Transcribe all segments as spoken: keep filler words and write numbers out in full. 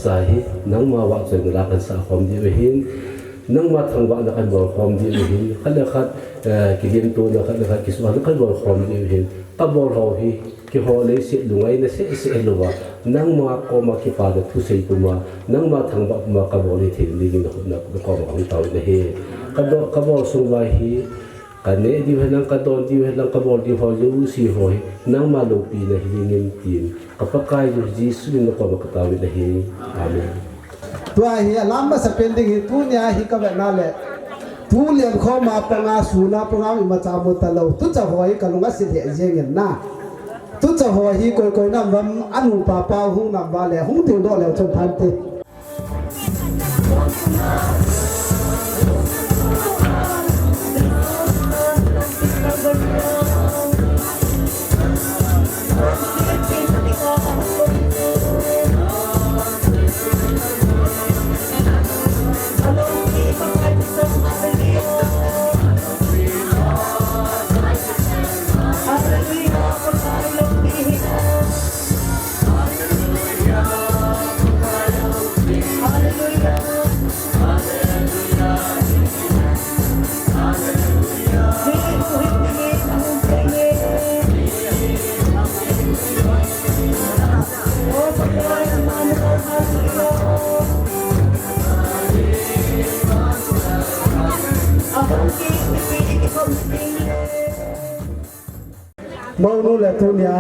Tahi, nangma vahchoina la kahin sah khom diu ahin, nangma thangvahna kahin bol khom diu ahin, khat le khat, eh, kilemtona khat le khat kisuhna kahin bol khom diu ahin, kabol ho hi, keiho leiset lungngaina seh seh louva, nangma koma kipana thusei puma, nangma thangvah puma kabol hi thil dingin nahopna koma kahung taovin ahi. Kado-, kabol sung uva hi, kaneh diu hen lang, kadon diu hen lang, kabol diu ho jouse ho hi, nangma loupina hi dingin tin, ka Pakai Jesu min a koma kataovin ahi. Amen. Tua hi alam masapen ding hi, tunia hi kavetna le, tu lenkhom a panga suna panga imacha mu talou, tucha ho hi kalung asil lheh jengin na. Tucha ho hi koi koi nam uvam, anu papa hung nam uva le, hung dingdoh leu chun phante. Mounu le tunia,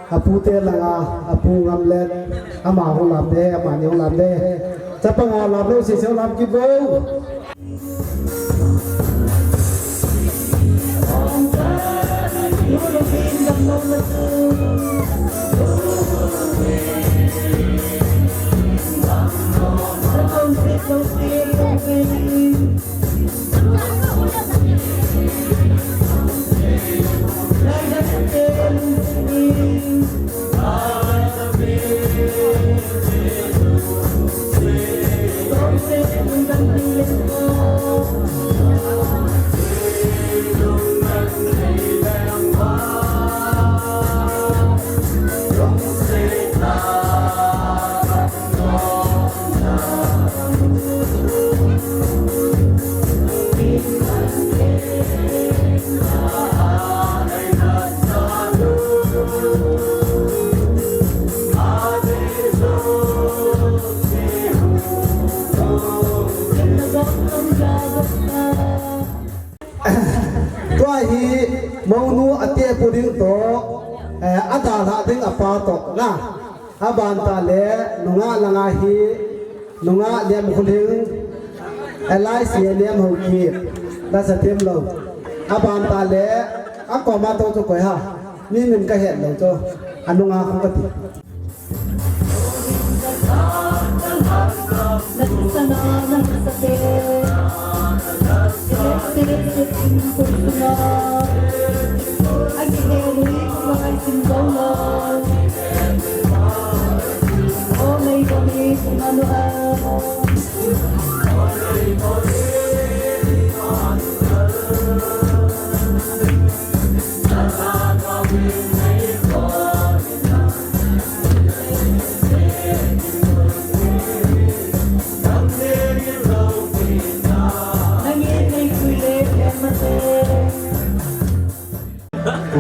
apute langa, apu Ngamlet, ama hung lam de, amani hung lam de. Chapang a lam lou, sese hung lam kit vo. Tua hi mounu ate pu ding toh, eh, adalhah ding apa toh na. Aban tah le, nungah langa hi, nungah Liamkholing, L I C A Liamhaokip, lasa themlou. Aban tah le, akoma toh chu koi ham, mi min kahet lou chu, anunga khu kati.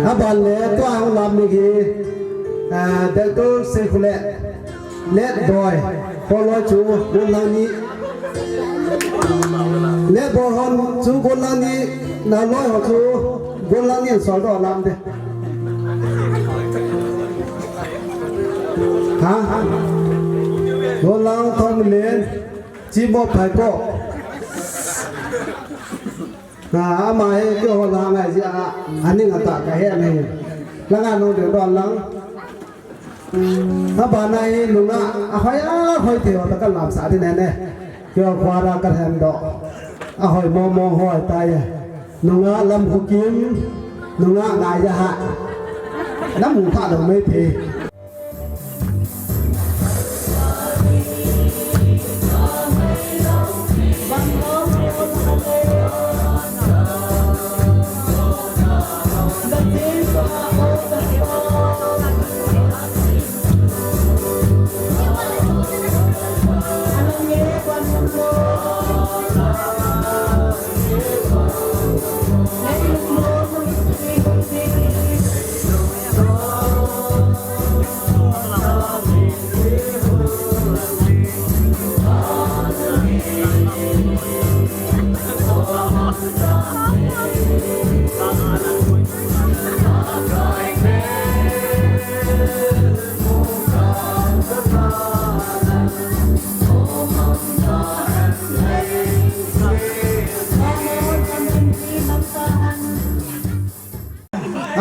Aban le tua hung lam ni hi, ah, Doctor Seikhulet, Letboi, holoi chu, Gonlang ni. Letboi hon chu Gonlang ni, naloi ho chu, Gonlang ni an sol doh lam de. Ha? Gonlang Thonglen, Chimo Phaikop. Na, ama hi keiho langa jia, aning atah kahe ahi. Langa nung ding don lang. Abana hi nungah, ahoi ahoi thei ho tah kalamsah ding ahi ne. Keiho khua ra kahen doh. Ahoi mong mong hoi tai. Nungah Lamkhokim, nungah Ngaijaha. Namu pha lou mai thei.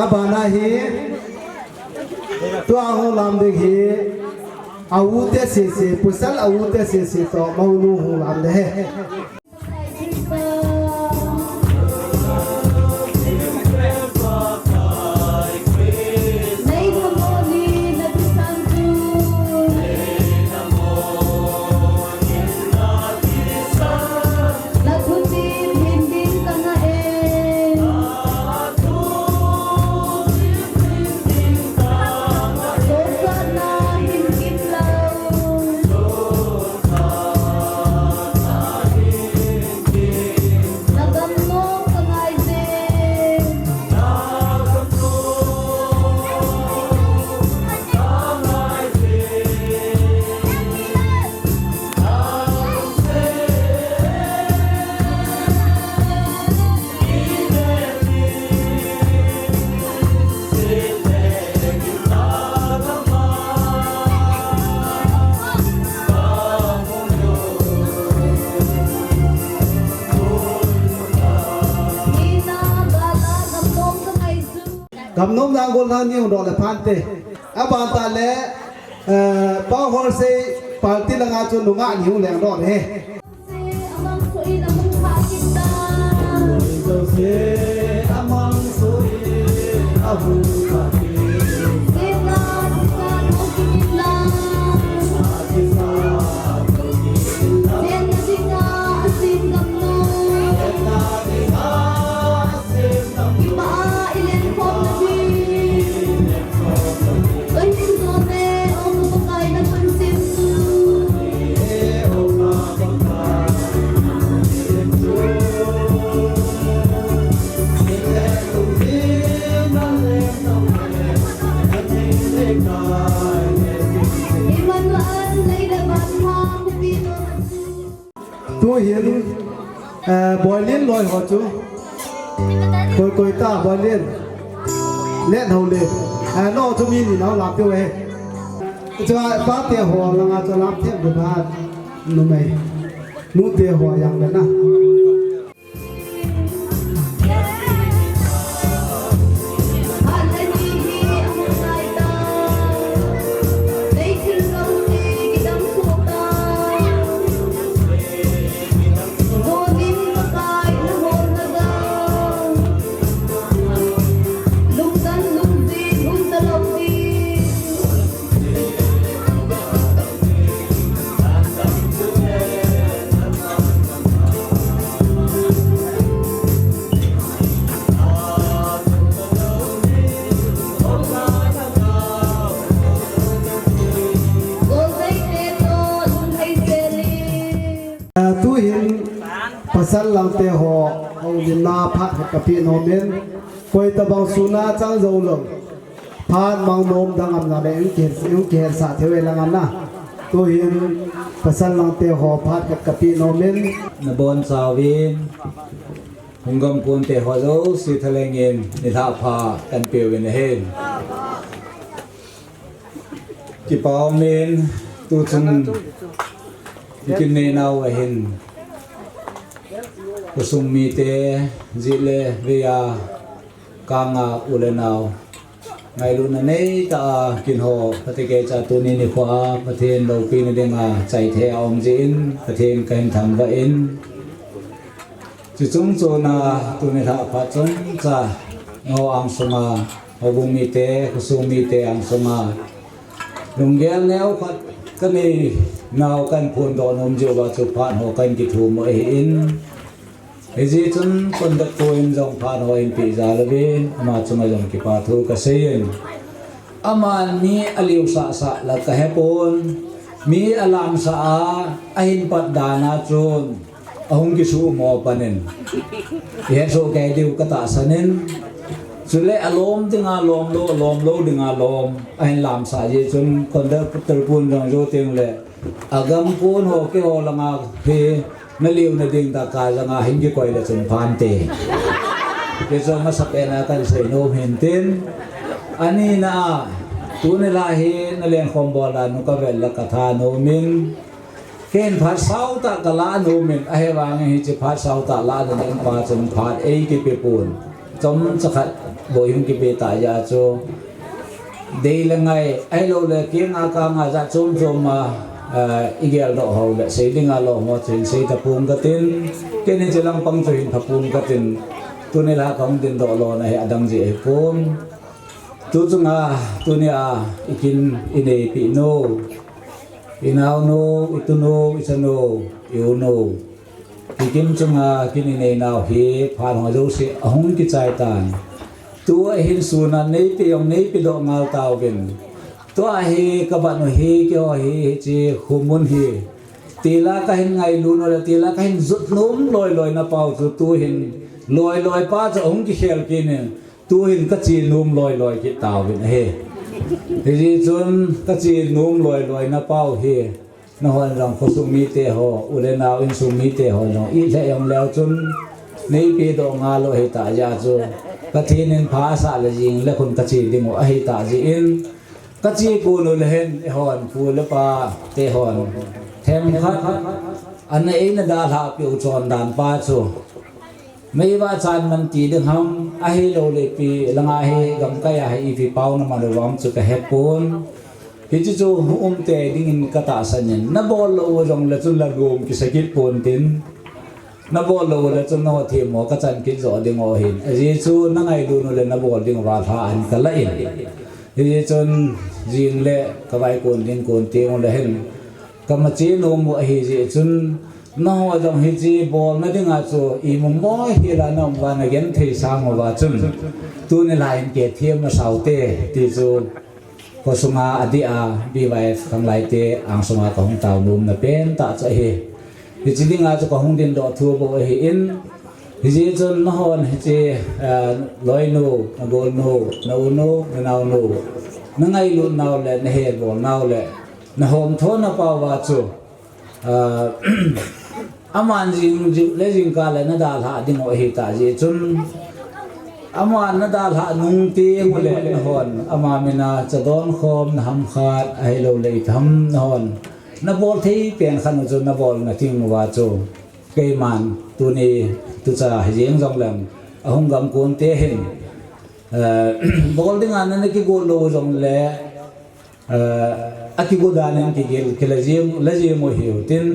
Abana hi, tua hung lam ding hi, a u te sese, pasal a u te sese toh, mounu hung lam ding ahi. Gamnom nang gol na niu do le phante. Abang ta le, eh, pa hol sei party langa chu nunga niu le do le. Tuhin, eh, Boilin loi ho chu. Koi koi ta Boilin. Let ho le. Eh, no chu mi ni nau lam peuh e. Chua pate ho langa chu lam them de ba. Numei. Nute ho yang le na. Tuhin pasal langte ho, houlimna phat khat kapeh nom in, koi tabang sunga chang jou lou. Phat mang nom dang am na le, eng ki, eng kihetsah thei u e lang ana. Tuhin pasal langte ho phat khat kapeh nom in. Nabonchauvin, hung gam ponte ho jouse thalheng in, nilhah pha kahin peuvin ahi. Kipa umin, tuchung ikin neinau ahin. Khosung mite, jih le vei a, kanga u le nao. Ngailutna neitah a kin ho, phatecha tuni nikho a, Pathen loupina dinga, chaithei a um jeh in, Pathen kahin thangvah in. Chuche chungchona, tuni lhah phat chomcha, nangho angsunga, houbung mite, khosung mite angsunga, lunggel neo khat kanei nau kahin phondoh nom jeh uva chu phat ho kahin kithum u ahin. Hijeh chun conductor in jong phat ho ahin peh jal uvin, ama chunga jong kipa thu kasei in. Aman mi aliu sahsah la kahepon, mi alamsah a, ahin pat dan a chun, ahung kisuhmo pan in. Ihet soh kei diu katahsan in. Chule alom dinga lom lou, alom lou dinga lom, ahin lamsah jeh chun conductor pun jong jou teng le, agam pon ho keiho langa hi, naliu nading tah a jong ahin kikoi le chun phante. Kei jong masapen a kahin sei nom hin tin. Anina a, tuni lhah hi nalengkhom bol a nu kavel la katha nom in. Keihin phat sautah kalah nom in, ahivangin hiche phat sautah lah ding pa chun phat eikipe pon. Chomcha khat boi hung kipe ta jeh a chu, dei le ngai, ahilou le keng a kang a jat chom chom a, eh, i geldoh ho le sei ding a lom ho chu hin sei tapong katin, kei ni chu lang pang chu hin phapong katin, tuni la kahung dingdoh lona hi adang jeh ahipon. Tu chunga, tuni a, i kin i neipi nu, i nao nu, i tu nu, i cha nu, i u nu. Kikim chunga kin i nei nau hi, phat ho jouse ahung kichai tan. Tua hin sun a neipe jong neipe doh ngal tauvin. Tua hi ka ban u hi, keiho hi, hiche khumun hi. Tila kahin ngailut u le, tila kahin jot nom loi loi na pau chu, tu hin loi loi pa chu ahung kikhel kit in. Tu hin ka che nom loi loi kit tauvin ahi. Hijeh chun ka che nom loi loi na pau hi. Nahon jong khosung mite ho, u le nao insung mite ho jong, i lheh jong leu chun, neipe doh ngal u ahi ta jeh chu, Pathen in pha asah le jing le khun ka che ding u ahi ta jeh in, ka che kon u le hin, eihon, pu le pa te hon, themkhat, ana eina dalhah peh u chondan pa chu, Meivah chan man ti ding ham, ahilou le ipi langa hi gamkai a hi ipi pao na man u vang chu ka hepon. Hiche chu hung um tei dingin ka tahsan in, na bol lou u jong le chun la lom kisa kit pon tin. Na bol lou u le chun nangho themmo ka chan kit jo ding u ahin. Ajeh chu na ngailut u le na bol ding uva lha an ka la in. Hijeh chun jing le ka vai kon ding kon teng u le hin. Ka ma che nom u ahi jeh chun, nangho jong hiche bolna dinga chu imu mo hila na um uva na genthei sang uva chun, tuni la in kei them na sao te, ti chu khosunga adeh a B Y F khanglai te angsunga ka hung tao nom na pen tah chu ahi. Hiche dinga chu ka hung dingdoh thu bou ahi in, Hijeh chun nahon hiche, eh, loinu, na golnu, na unu, na naonu, na ngailut nau le, na hebol nau le, na homtho na pau va chu, eh, aman jing, jing le jingkah le na dalhah ding u ahi ta jeh chun, aman na dalhah nung teng u le nahon, ama mina cha don khom, na ham khat, ahilou le itham nahon, na bol thei pen khat u chu na bol na ting uva chu. Keiman tuni tucha hijeng jongleng ahung gam kon te hin, eh, bol dinga na, na kigot lou jongle, eh, akigot dan in kigel, kila jeng, la jeng u hiu tin,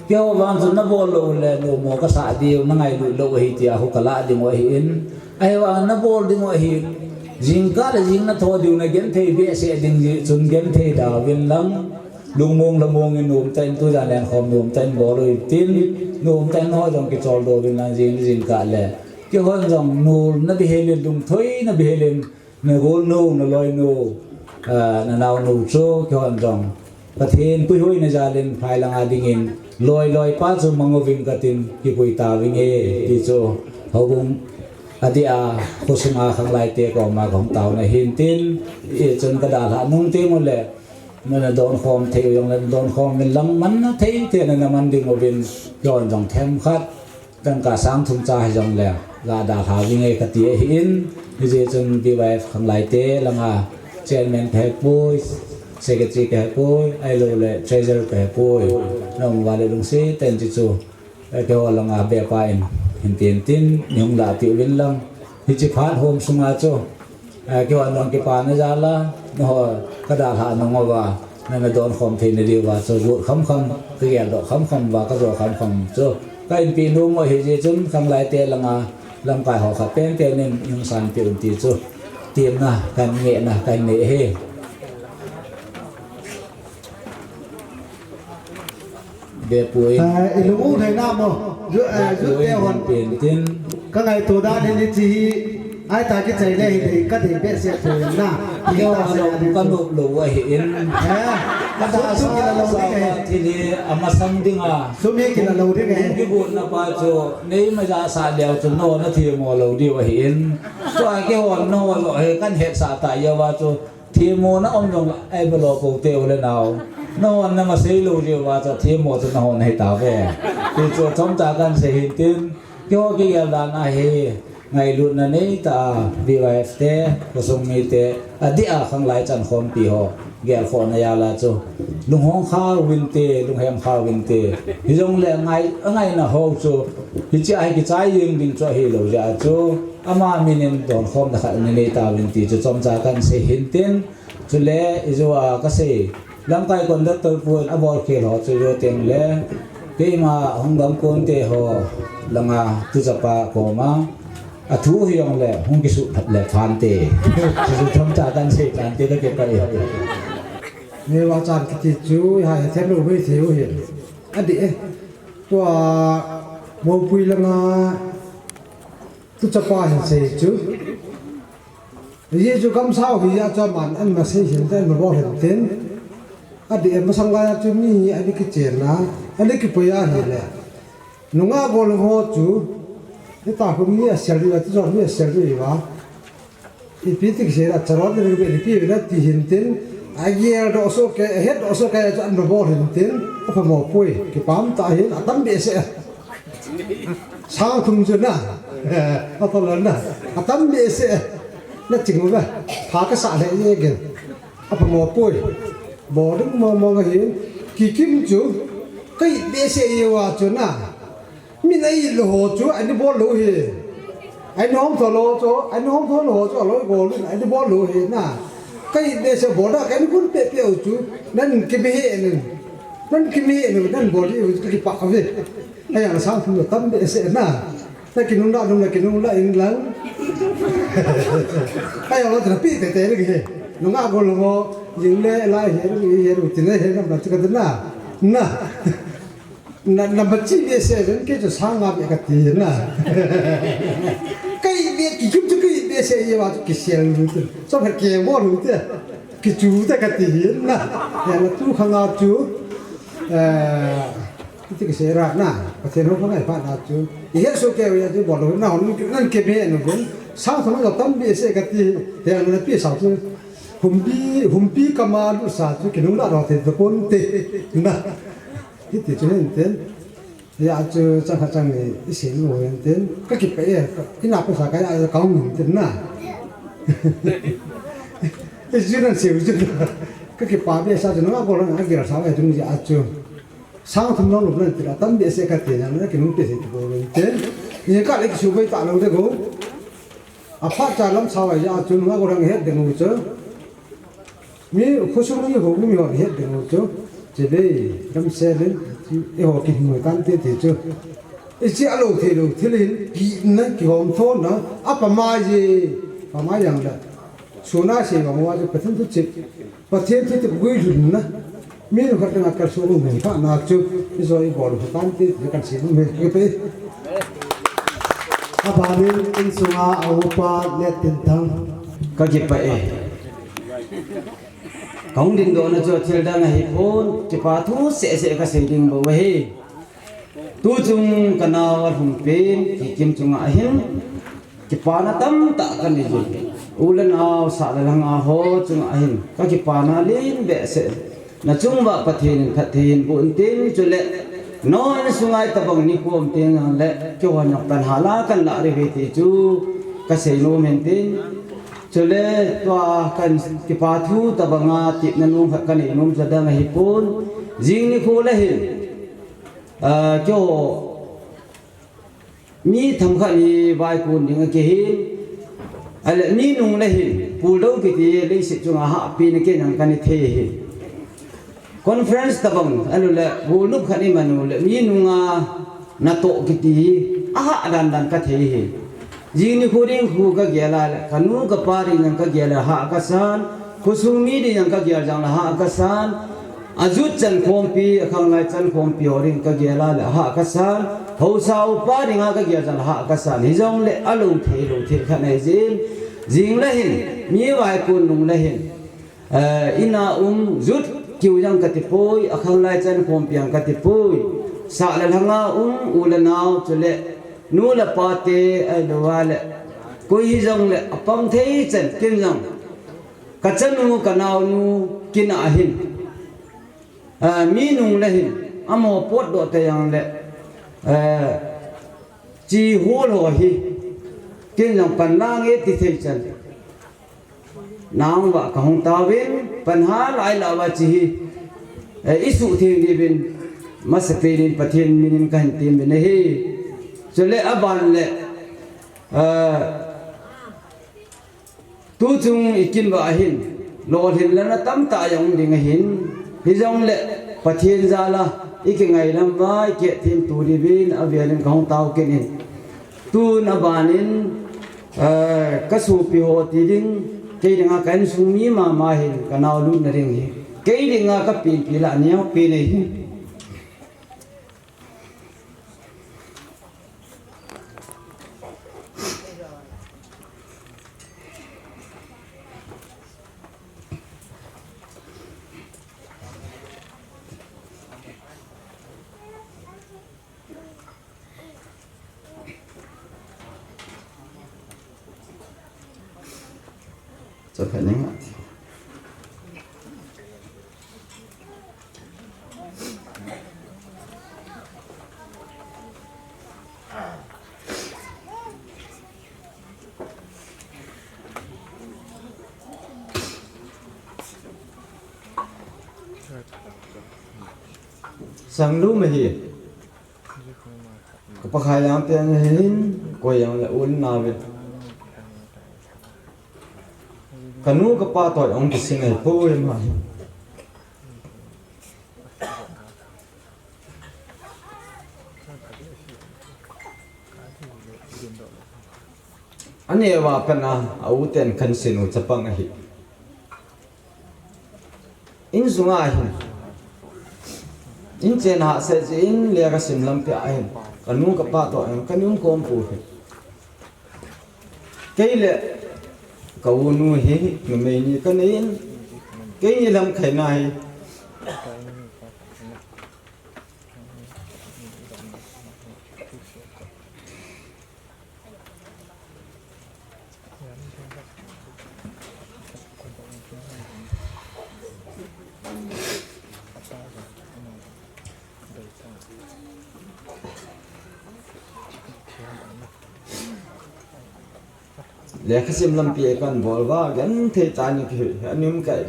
keiho vang chun na bol lou le, nomo ka sah diu, na ngailut lou ahi tia hu ka la ding u ahi in, ahivang na bol ding u ahi, jingkah le jing na tho diu na genthei behseh ding jeh chun genthei da uvin lang, Lungmong lamong in nomtah in tujan lenkhom nomtah in bol u hitin, nomtah in ho jong kichol doh uvin lang jing, jingkah le. Keihon jong nolna bihel in lungthoina bihel in na golnu, na loinu, ah, na naonu chu keihon jong Pathen puihoina jal in phai langa dingin loi loi pa chu mang uving katin kipui tauvinge ti chu houbung adeh a khosunga khanglai te koma kahung taona hin tin, hichun ka dalhah nung teng ule, Na, na donkhom thei u jongle, na donkhom uvin lang man na thei thei na, na man ding uvin, keihon jong themkhat, dangka sang thum cha hijongle, ga dalha uvinge kati ahin, hijeh chun B Y F khanglai te langa chairman kahepoi, secretary kahepoi, ahilouleh treasurer kahepoi, na um uva le lungset tah in hichu, Eh, keiho langa bepa in, hin tin tin, nei hung lahpeh uvin lang. Hiche phat hom sunga chu, eh, keihon jong kipana jal a, nangho ka dalhah nung uva, na, na donkhom theina diuva chu, lut khamkham, ka geldoh khamkham uva, ka jo khamkham chu. Ka inpeh nom u ahijeh chun, khanglai te langa, lamkai ho khat penpen in, nei hung sanpeh un ti chu. Temna, kahin ngehna, kahin nei ahi. Bepui. Eh, i lung u thei na mo. Ju, eh, ju te hon. Bepui, pen tin. Ka ngaito dan hi hiche hi. Ahi ta kichai le hi dei, ka dei behseh poi na. Ka nop, ka nop lou ahin. Eh, ka da sum kila lou ding ahi. Thil hi amasang dinga. Sum hi kila lou ding ahi. Kigotna pa chu, nei maja sah leu chu, nangho na themmo lou diu ahin. Tua keihon nangho lou hi, kahin hetsah tah jeh uva chu. Themmo na um jong le, ahi bolo pou te u le nao. Nangho na masei lou jeh uva chu themmo chu nangho nahi tauve. Ti chu chomcha kahin sei hin tin, keiho kigel dan ahi, ngailutna neitah a, B Y F te, khosung mite, adeh a khanglai chankhompi ho, gelkhohna jal a chu. Lunghong kha uvinte, lunghem kha uvinte. Hijongle ngai, angaina ho chu, hiche a hi kichai jeng ding chu ahilou jeh a chu. Ama minin donkhomna khat nanei tauvin ti chu chomcha kahin sei hintin, chule ijou a kasei, lamkai conductor pu in abol khel ho chu ijou tengle, keima hung dam konte ho langa tuchapa koma athu hijongle hung kisuh phat le phante. Chu chu chomcha kahin sei tante kakipah e. Neiva chan kiti chu, ha, hethem lou vei thei u hi. Adih e. Tua Moupui langa tuchapa hin sei chu. Hiche chu gamsau hi a chu aman ana sei hintin, ana bol hintin. Adih e, masang laiya chu mi hi ana kichenna, ana kipui ahile, nungah gollhang ho chu, hitia khu mi asel diu va, tujon mi asel diu va. Ipi ti kisei a, charot le ring be ipi ve na ti hintin, ageldoh soh kei, ahetdoh soh kei chu ana bol hintin, aphamo poi, kipah tah hin, atam behseh. Sang thum chu na, atolna, atam behseh. Naching uve, pha kasah lheh jengin. Aphamo poi. Bol ding mong mong ahin, Kikim chu, ka it behseh jeng uva chu na. Min a it lou ho chu, ana bol lou hi. Ana hom tho lou chu, ana hom tho lou ho chu, aloi gol in, ana bol lou hi na. Ka it behseh bol da, kana gun peh peh u chu, nan kime hih in. Nan kime hih in, nan bol diu, kakipah uve. Ajang sang thum tam behseh na. Na kinung la, nung la, kinung la in lang. Ajang la, tena pi te te le hi. Nungah gollhang ho, jing le, lai he, he, he, tin le, he, nam la, tika na. Na. Na, na bachi behseh jeng kei chu sang nga beh kati na. Ka it be, Kikim chu ka it behseh jeng uva chu kisel u te. Chomkhat kibol u te. Kichu te kati na. Hijeh a tu khang a chu, eh, iti kisei ra na. Pathen hou khang a i phat na chu. I het soh kei uva chu bol u na hon nan kime nu gun. Sang thum tam behseh kati. Hijeh a na pi sang chu. Humpi, humpi kama lusa chu kinung la ro te to kon te. Na. Hiti chu hintin. Hijeh a chu chang khat chang ni i sei u hintin. Kakipah e, ina pasa ka ya ka hung hintin na. I chu nan sei u chu. Kakipah behseh chu nungah gollhang a gel sa u e tung hijeh a chu. Sang thum long lum nan tila tam behseh kati na, na kinung te sei tu hintin. Ni ka le kisu bai ta lou de go. Aphat cha lam sao a chu nungah gollhang het ding u chu. Mi khosung mi ho, mi ho het ding u chu. Che bei, ram se len, eiho kihing u tante ti chu. Hiche alou thei lou thil hin, kina, kihom thona, apha mai je, pha mai jeng le. Suna sei vang uva chu Pathen thu chip. Pathen thu chip guilhunna. Mi nu khat dang a kalson u hung pha na chu. Ijo ibol u tante ti kan sei u me. Kipe. Abanin insunga a upa Lettinthang. Kakipah e. Kahung dingdoh na chu thil dang ahipon, kipa thu seh seh kasei ding bou ahi. Tuchung kanao alhun pen, Kikim chunga ahin, kipana tamtah kanei e. U le nao, sah le lhanga ho chunga ahin, kakipana len behseh. Nachung uva Pathen in phatthei hin boh in tin, chule nangho insunga itobang nikho um teng le, keiho jong pan hala kanlah diu ahi ti chu kasei nom in tin. Chule tua kakipa thu tobanga tepna nom khat kanei nom chu adang ahipon. Jing nikho le hin, ah, keiho mi themkhat hi vaikon ding akihin, ahile mi nung le hin, Puldou kiti leiset chunga hahpen kei jong kana thei ahi. Conference tobang, ahilou le, golnop khat iman u le, mi nunga natoh kiti hi, ahah dan dan kathei ahi. Jing nikho ding khu kagel a le, kanu kapa ding jong kagel a hah kasan, khosung mi ding jong kagel jong le hah kasan, ajut chankhompi, akhanglai chankhompi ho ding kagel a le hah kasan, haosa upa dinga kagel jong le hah kasan, hijongle alou thei lou thil khat ahi jin, jing le hin, mi vaikon nung le hin, Eh, ina um jut kiu jong kati poi, akhanglai chankhompi jong kati poi. Sah le lhanga um u le nao chule nu le pa te ahilou le koi hijongle apang thei chan kin jong. Kachanu kanaonu kin ahin. Eh, mi nung le hin amo potdoh te jongle, eh, chi hol ho hi kin jong pan lang e ti thei chan. Nang uva kahung tauvin, pan halai lah uva hiche hi, eh, isuhtheng diuvin, masapen in Pathen minin kahin temin ahi. Chule aban le, eh, Tuchung i kin uva hin, lolhinna tamtah a um ding ahin, hijongle Pathen jal a i kingai lam uva i kihethem tuni uvin avel in kahung tao kit in. Tun aban in, eh, ka sopi ho ti ding, kei dinga ka insung mi mama hin ka nao lutna ding hi. Kei dinga ka penpi lah neo pen ahi. Chaphat ning a. Sang lu ma hi. Ka pakhai jang te ahin, koi jang le un na ve. Ka nu ka pa toh jong kisin ahi poi ma hi. Aneo a pat a, a u ten kan sin u chapang ahi. Insunga hin, in chen hahsa jeh in lekha sim lampi a hin, ka nu ka pa toh hin, kan um khom poi. Kei le ka u nu hi, numei ni ka nei in, keini lamkhaina hi. Lekha sim lampi a kan bol uva, genthei tah in kihi, anim kai.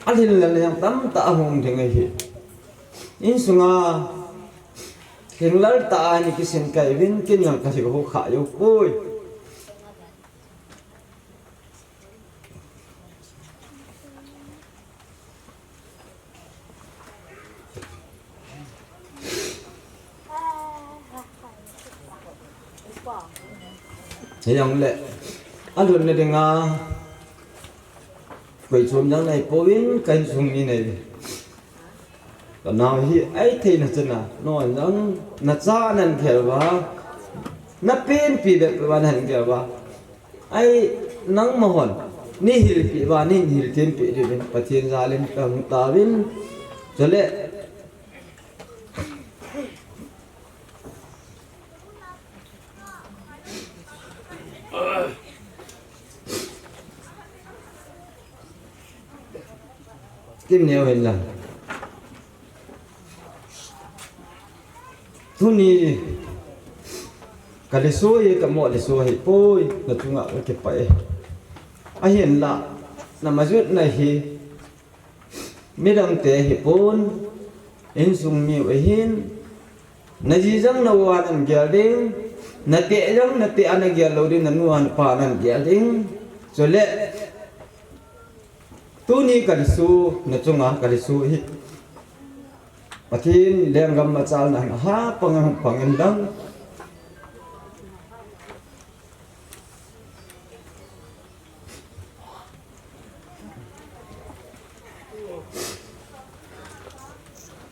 Alhin lal jong tamtah ahung ding ahi. Insunga, hinglal tah a ni kisin kai uvin kin jong ka hi ho kha jou poi. Hijongle, alhunna dinga, koi chom jong nei poi in, ka insung mi nei. Ka nao hi, ahi theina chan a, non jong, na cha nan khel uva, na penpi bep uva nan khel uva. Ahi nangma hon, nei hilpeh uva, nei hilpeh diuvin, Pathen jal in ka hung taovin, chule, kin neo hin lang. Tuni, ka liso hi, ka mo liso hi poi, na chunga ka kipah e. Ahinla, na majutna hi, midang te hi pon, insung mi u ahin, na ji jong na u a nan gel ding, na te jong na te a na gel lou ding, na nu a na pa nan gel ding. Chule, tuni ka liso, na chunga ka liso hi. Pathen lenggam machalna ha pang, pang in lang.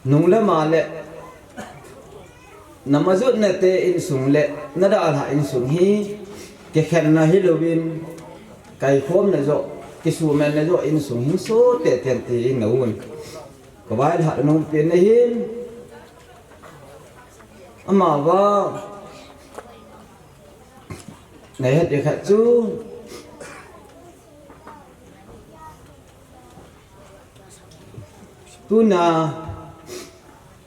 Nung le ma le, na majutna te insung le, na dalha insung hi, kikhenna hilouvin, kaikhomna joh, kisuhmelna joh insung hin so teten ti na un. Ka vailhah nung pen na hin, amavang, na het ding khat chu, tuna,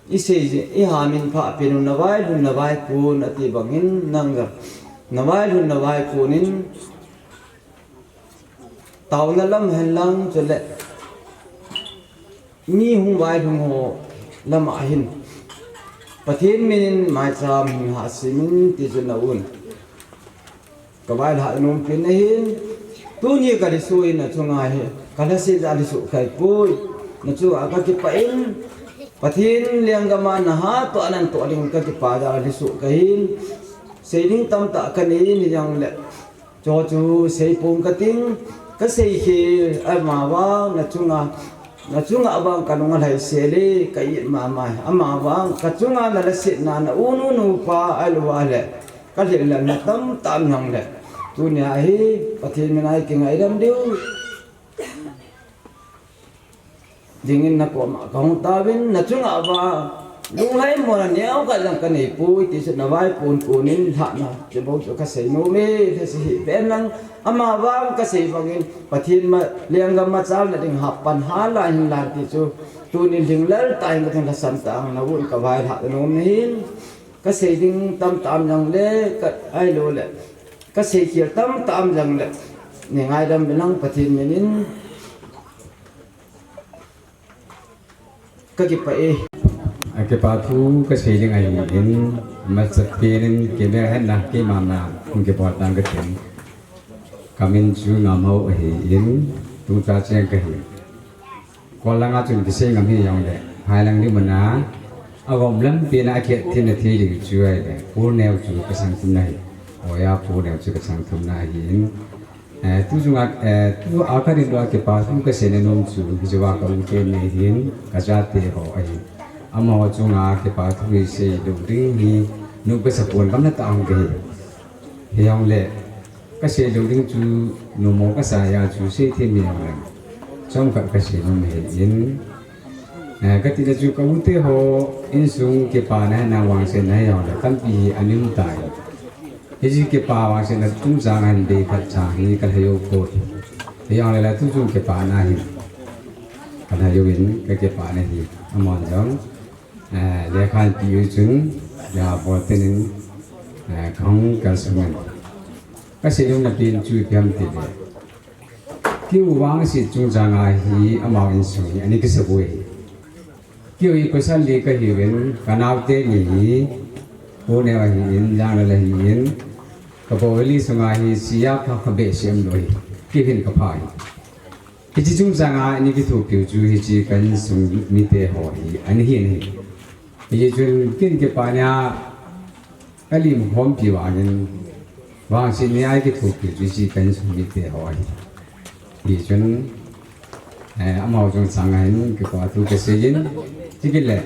i sei, i hamin pha pen u na vailhun na vaikon ati bangin nang ga, na vailhun na vaikon in, taona lam hen lang chule, mi hung vailhun ho lam a hin, Pathen min in maicham hin hahsat in ti chu na un. Kavailhah nom pen ahin, tuni kalhiso in nachunga hi, kalhaset jeh a lhiso kahi poi. Nachunga kakipah in, Pathen lenggam a nahat toh a natoh ding kakipah jeh a lhiso kahin, sei ding tamtah kanei in hijongle, chu chu seipong kating, kasei khel amavang nachunga, nachunga vang kalung alhaisel e, ka-it mama e, amavang kachunga nalhasetna na u nu nupa ahilouleh, kalhinlelna tamtah um jongle, tunia hi Pathen mina ikingaidam diu dingin nakoma kahung tauvin, nachunga vang lunglhaimona neokhat jong kanei poi ti chu navaipon konin lhahna chubou chu kasei nom e, lhase hih pen lang, amavang kasei bangin Pathen ma, lenggam machalna ding hapan hala hinlan ti chu, tunin lhinglel tah in kating, lhasan tah in navun kavailhah nom ahin, kasei ding tamtah um jongle, ka, ahilouleh, kasei khel tamtah um jongle, neingaidam uvin lang Pathen minin. Kakipah e. Akipah thu kasei ding ahin, amasapen in kimelhetna keima ma hung kibol tang kating. Kamin chu Ngamhao ahin, Tungcha Cheng kahi. Kol langa chun kisei ngam hijongle, phai lang ding mana, agom lampi na akihet thei na thei ding chu ahile, Pu Neo chu kasang thumna ahi. Oya Pu Neo chu kasang thumna ahin. Eh, tu chunga, eh, tua kadinlou a kipathu kaseina nom chu, hichea ka u teni hin, kachate ho ahi. Amaho chunga kipathu hi seilou ding hi, nop kasa pon, gamla tah a hung kahi. Hijongle, kaseilou ding chu, nommo kasa a chu seithem hijongle, chomkhat kasei nom ahin. Eh, katina chu ka u te ho insung kipana hi nang vangsetna hijongle, tampi hi ana um tai. Hiche kipa vangsetna chungchang a hin bei khat cha hi kalhai u poi. Hijongle la tu chung kipana hi kalhai uvin, kakipana hi amahon jong, eh, lekha ahin peh u chun, ya bol tenin, eh, kahung kalsong in. Kasei nomna pen chu ipi ham itile, kei u vangset chungchang a hi amaho insung hi ana kisa poi. Kei u hi pasal li kahiuvin, kanao teni hi, Pu Neo ahin, Janglal ahin, ka bou li sunga hi, sia pha kha behseh umlou hi, kei hin kapha hi. Hiche chungchang a ana kithopiu chu hiche ka insung mite ho hi ana hin ahi. Hichun ken kipana a kalim khompi vangin, vangsetna a kithopiu chu hiche ka insung mite ho ahi. Hichun, eh, amaho chungchang a hin kipathu kasei in, chukit le,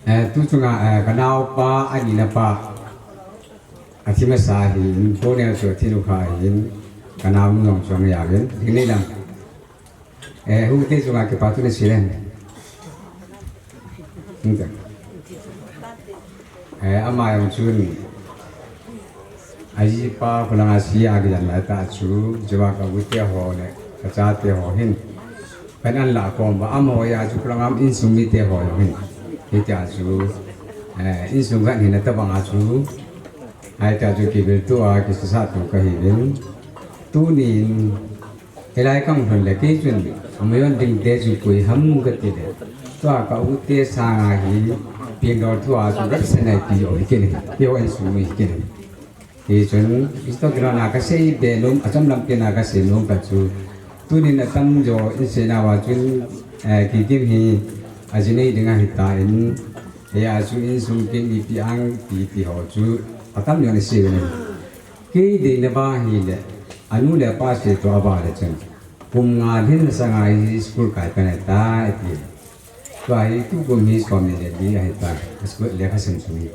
eh, tu chunga, eh, kanaopa, anina pa, athi masa ahin, Pu Neo chu athi nu kha ahin, kanaonu jong chu anga jaovin, hinlah, eh, hute chunga kipathu nasei leng. Hute. Eh, ama jong chun, ajipa khulanga sia kijan lai tah chu, hichea ka u te ho le, kachate ho hin, kahin lah khom uva, amaho a chu khulanga insung mite ho jong hin, hitia chu, eh, insung khat hina tobanga chu, hitia chu kivilto a kisasa tu kahiuvin, tunin, hilai kahung lhun le kei chun, amajon ding te chu koi ham katile, tua ka u te sanga hi, pengdol thua chu kasei nai ti jong hi kei ahi, keiho insung mi hi kei ahi. Hichun, hiche toh kilhonna kasei be nom, achom lampi a kasei nom khat chu, tunin atamjo in seinauva chun, eh, Kikim hi, aji nei ding ahitan, hia chu insung kin ipi ang ti ti ho chu, atamjo in asei uvin. Kei deina bang hile, anu le apa seitoh a vale chun, kum nga lhin masanga hi school kai pan ahitai ati. Tua hi tukum hi somni le li ahitai, school lekha sim sung hi.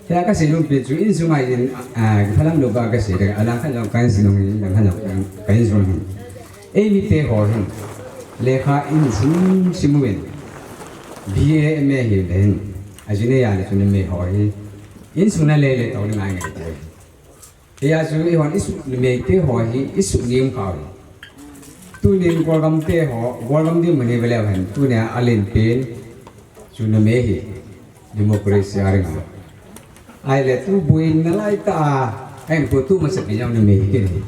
Hia kasei nom pen chu insunga hin, ah, phalam louva kasei le, alangkhat jong ka insung hi, langkhat jong ka insung hi. Eimite ho hin, lekha in sim sim uvin, B A M A hile hin, ajinei a le chun numei ho hi, insung na lele tou le ngai ngai te. Hia chu eihon isuh numeite ho hi isuh ngim kha uve. Tunin golgam te ho, golgam ding mani veleu hen, tunia alen pen chu numei hi democracy a ring a. Ahile tu buina lai tah a, ahin ko tu masapen jong numei hi kei ahi.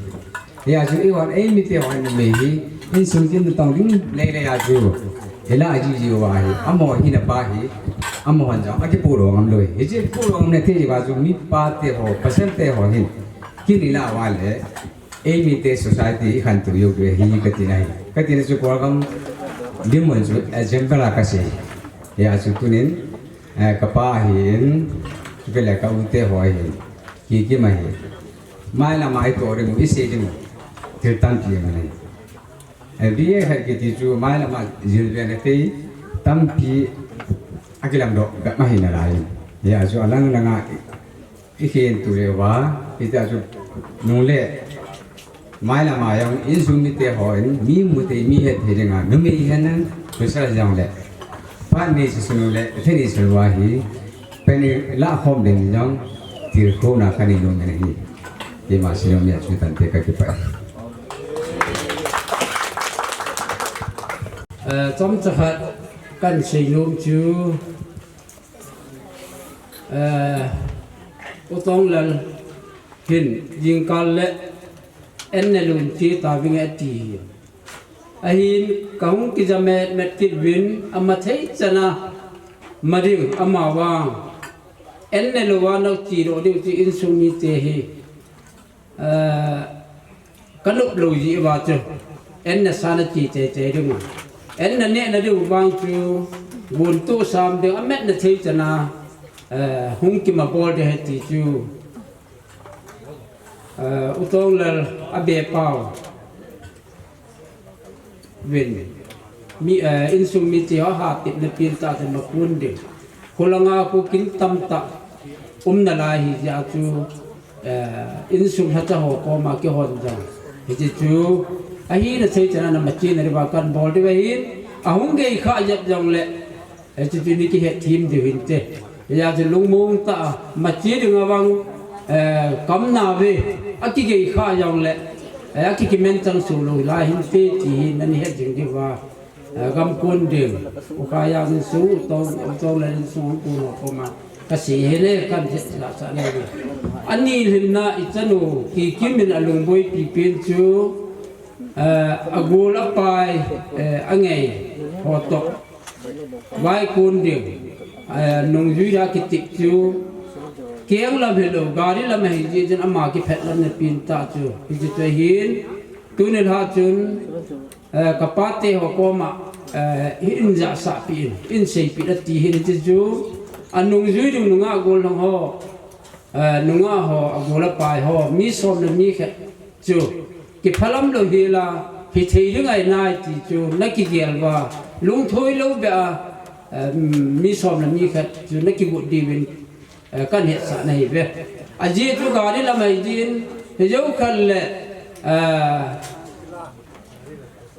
Hia chu eihon eimite ho numei hi, insung kin natong ding lele a chu, hila ajiji uva hi, amaho hina pa hi, Amahon jong akipodoh ngam lou. Hiche podoh ngam na thei uva chu mipa te ho, pasal te ho hin. Kin ila uva le, eimite society i khantou jou diu ahi kati nahi. Kati na chu program dinmun chu example a kasei. Hia chu tunin, eh, kapa ahin, chule ka u te ho ahin. Kikim ahi. Mailam a itoh ding u, isei ding u. Thil tampi aum e. Eh, B A khat kiti chu mailam a jil ve na thei tampi akilamdoh bep ahi nalai. Hia chu alang langa i khen tu le uva, hitia chu nung le mailam a jong insung mite hon, mi mu thei, mi het thei dinga, numei hen, pasal jong le, phat nei sung le, thei nei sung uva hi, Peni lah khom ding jong, tilkhouna kanei nom in ahi. Keima seinom a chu tante kakipah e. Eh, chomcha khat kahin seinom chu, eh, U Tonglal hin jingkah le an nalung che tavinge ati hi. Ahin kahung kija metmet kit uvin, ama thei chana ma ding, ama vang an nelou a nache doh diu chu insung mite hi, eh, kanop lou jeh uva chu an nasa nache cheh cheh ding u. An naneh na diu vang chu guntoh sam ding, ametna thei chana, eh, hung kima bol ding ahi ti chu, eh, U Tonglal a be pau vin, mi, eh, insung mite ho hatepna pen tah te ma kun ding. Kholanga khu kin tamtah um nalai hijeh a chu, eh, insung lhacha ho koma kihon jong, hiche chu ahina thei chana nama chena diuva kahin bol diu ahin, ahung gei kha jep jongle, hiche chu nakihet them diu hinte. Hijeh a chu lungmong tah a, ma che dinga vang, eh, kam nauve, akigei kha jongle, eh, akikimen chang soh lou lai hinte ti hi nani het jing diuva, eh, gam kon ding, U Khaijang insung, U Tong, U Tonglal insung, U Pu ho koma kasei hile, kahin hetsa sa le. Ani lhinna i chanu Kikim in alungboipi pen chu, eh, agol apai, eh, angei ho toh vaikon ding, eh, nungjui a kitep chu, keng lam hilou, gari lam ahi jeh chun ama kiphet lamna pen tah chu, hiche chu ahin, tuni lha chun, eh, kapa te ho koma, eh, hin jahsah peh in, hin seipeh in ati hin, hiche chu, anungjui ding nungah gollhang ho, eh, nungah ho, agol apai ho, mi som le mi khat chu, kiphalam lou hila, hithei ding ahi nai ti chu, nakigel uva, lungthoi lou beh a, eh, mi som le mi khat chu, nakigot diuvin, eh, kahin hetsah nahiuve. Ajeh chu gari lam ahi jeh in, hijou khat le, eh,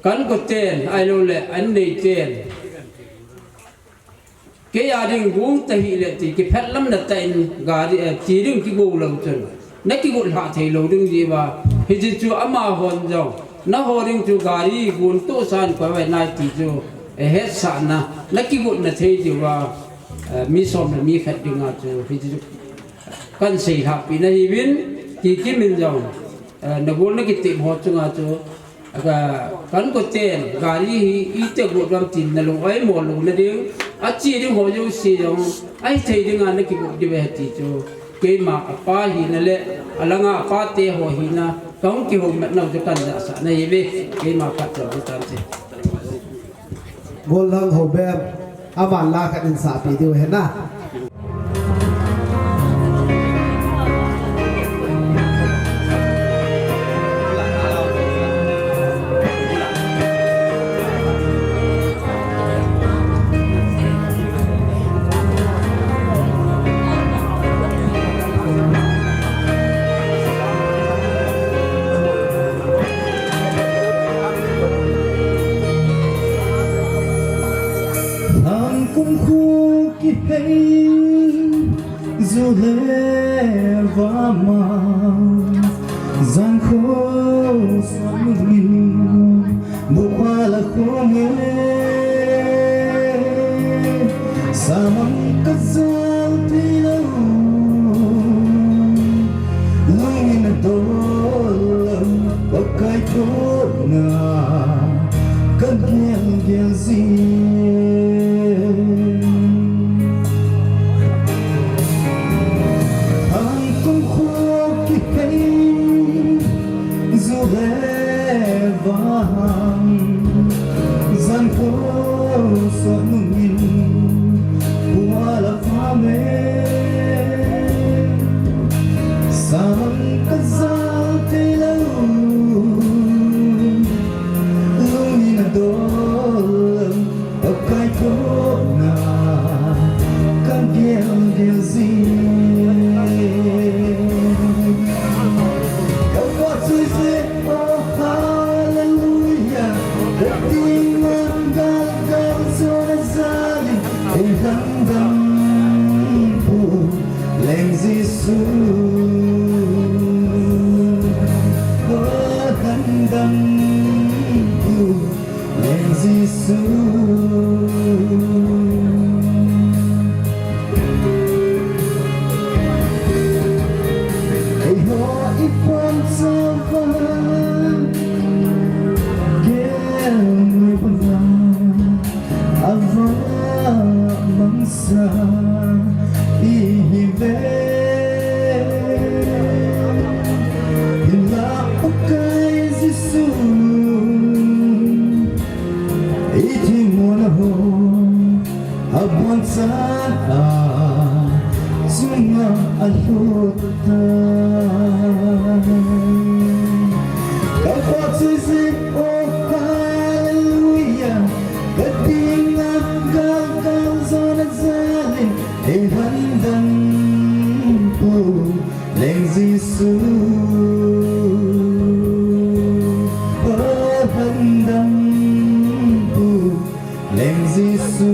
kahin go ten, ahilou le, an nei ten. Kei a ding gong tahih le ti kiphet lamna tah in gari, eh, che ding kigo lou chun, nakigot lhah thei lou ding jeh uva. Hiche chu amahon jong, nangho ding chu gari guntoh san koi vai nai ti chu, eh, hetsahna, nakigotna thei diuva, eh, mi som le mi khat dinga chu, hiche chu kahin seilhah peh nahiuvin, Kikim in jong, eh, nagol nakitep ho chunga chu, Aga, kahin go ten, gari hi, iti got gam tin nalung oimo louna ding, ache ding ho jouse jong, ahithei dinga nakigot diu ahi ti chu, keima apa hina le, alanga apa te ho hina, kahung kihoumat nau chu kahin jahsah nahiuve, keima phat chom chu tan che. Gollhang Houbem, aman la khat in sahpeh diu ahi na. Lhangkum khu kihei, ju le va ma, jan kho sang min, bu kha la kho nge, samang ka jal thei lou, lungin a dol lou, Pakai thot na, kan gel gel jing. Levahang, zan ko sot nungin, puala fame, samang kazal telo, lungin adol, Pakai kona kagel gel jin. Kakot sui sui, oh hallelujah. Kating man gal gal jona jalin, ei lhandam pu Leng Jesu. Oh lhandam pu Leng Jesu. Eiho i pon chauva gel mai banga, ava mangsa ihiuve. Hinla Pakai Jesu, ithimona ho abonchan a chunga alut tai. Kakot sui sui, oh hallelujah. Kating a gal gal jona jalin, ei lhandam pu Leng Jesu. Oh lhandam pu Leng Jesu.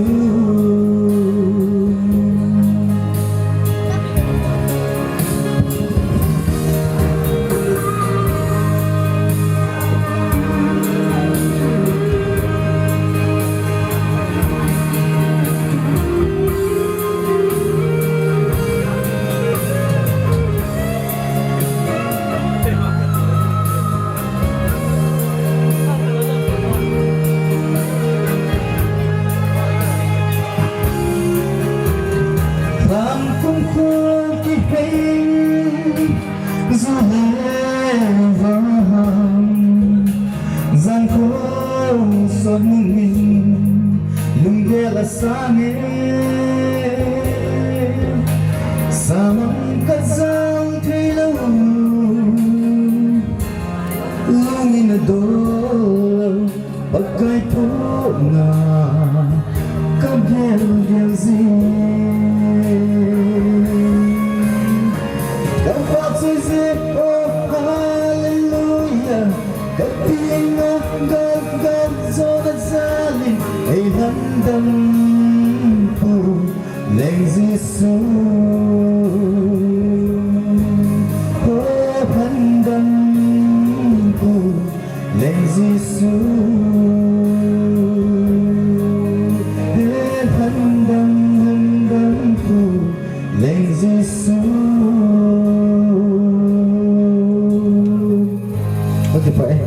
Lhangkum kho kihei, ju le vang, jan kho sot nungin, lunggel asang e, samang kajal thei lou, lungin adol lou, Pakai kona kagel gel jin. Kakot sui sui, oh hallelujah. Kating a gal gal jona jalin, ei lhandam pu Leng Jesu. Oh lhandam pu Leng Jesu. He lhandam, lhandam pu Leng Jesu. Okay, pa eh.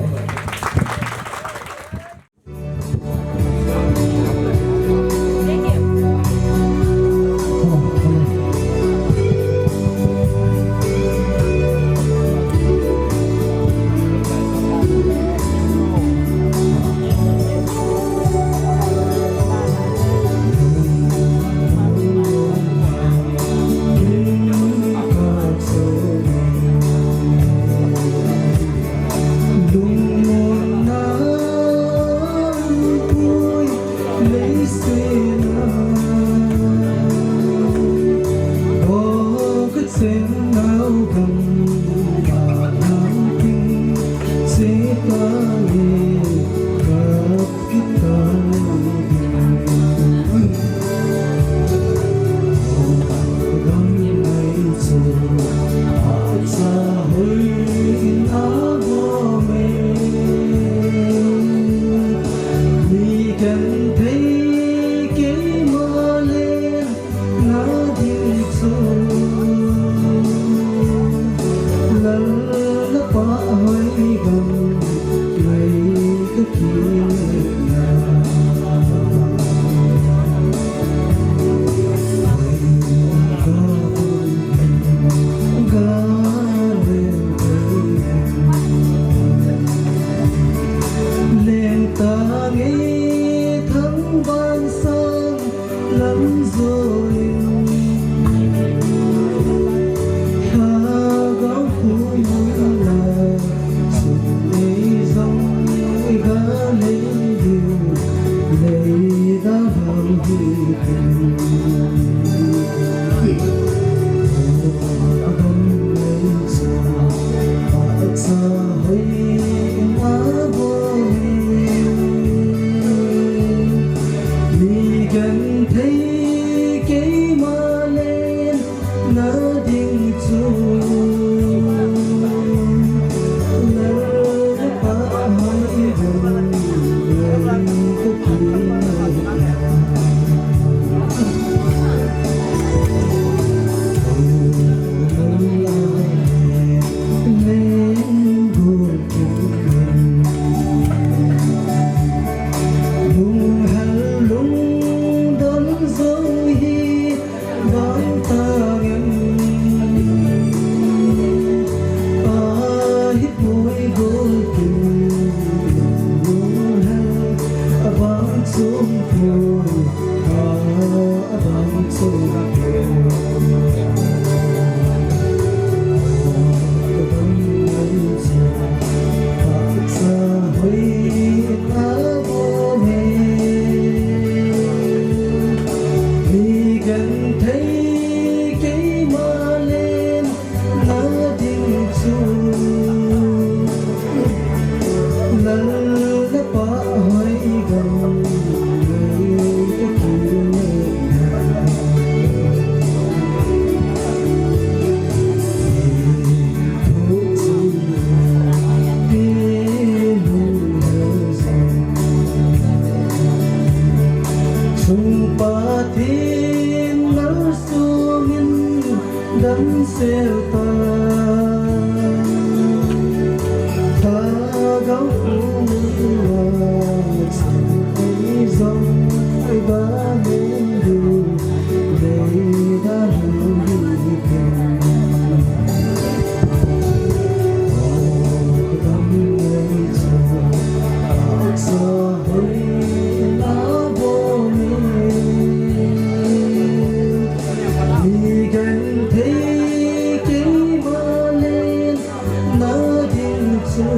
Vachela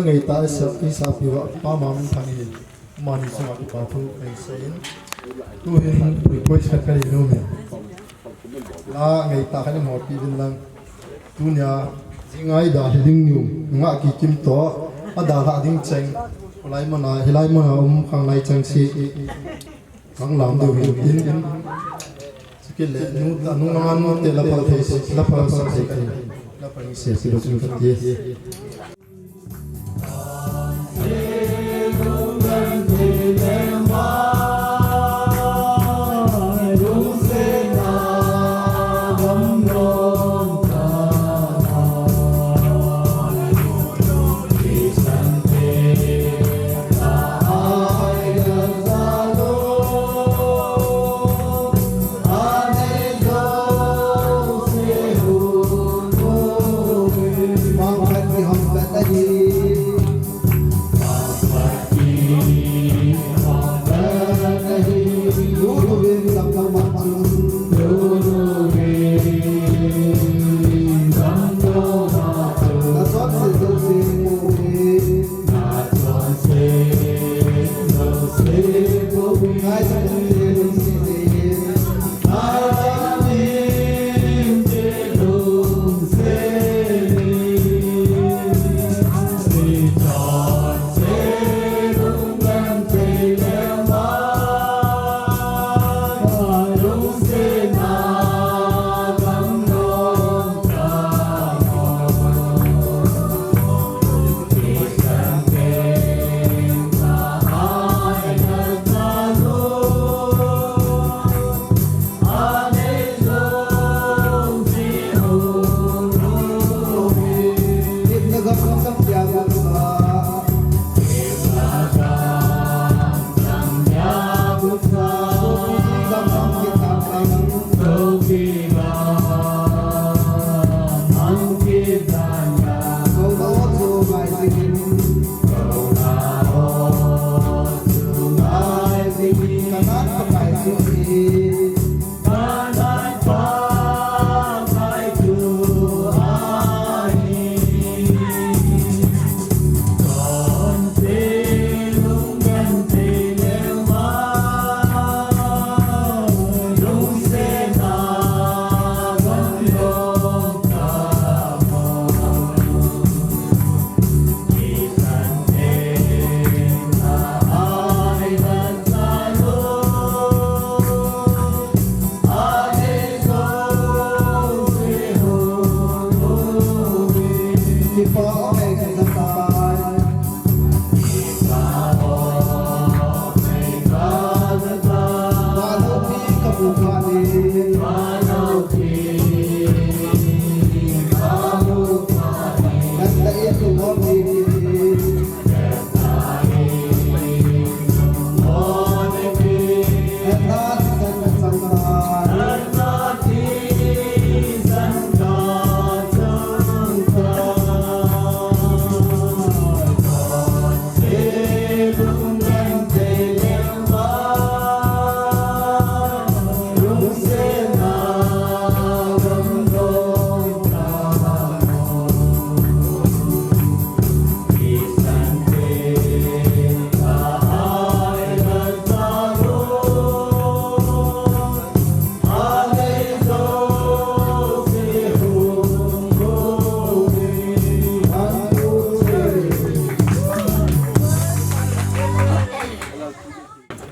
ngai ta isa, isa piwa pa mam thang hi. Mani chunga kipa thu kahin seiyin. Tuhin request khat kahin nei umin. La ngai ta khat in houpi uvin lang. Tunia, jing a i dalha ding niu, nungah Kikim toh, a dalha ding cheng, hilai muna, hilai muna um khanglai cheng si, khanglam diu hin tin. Chukit le, nu, nung langa nu te la phal thei si, la phal sa thei si, la phal se si lo chu kati.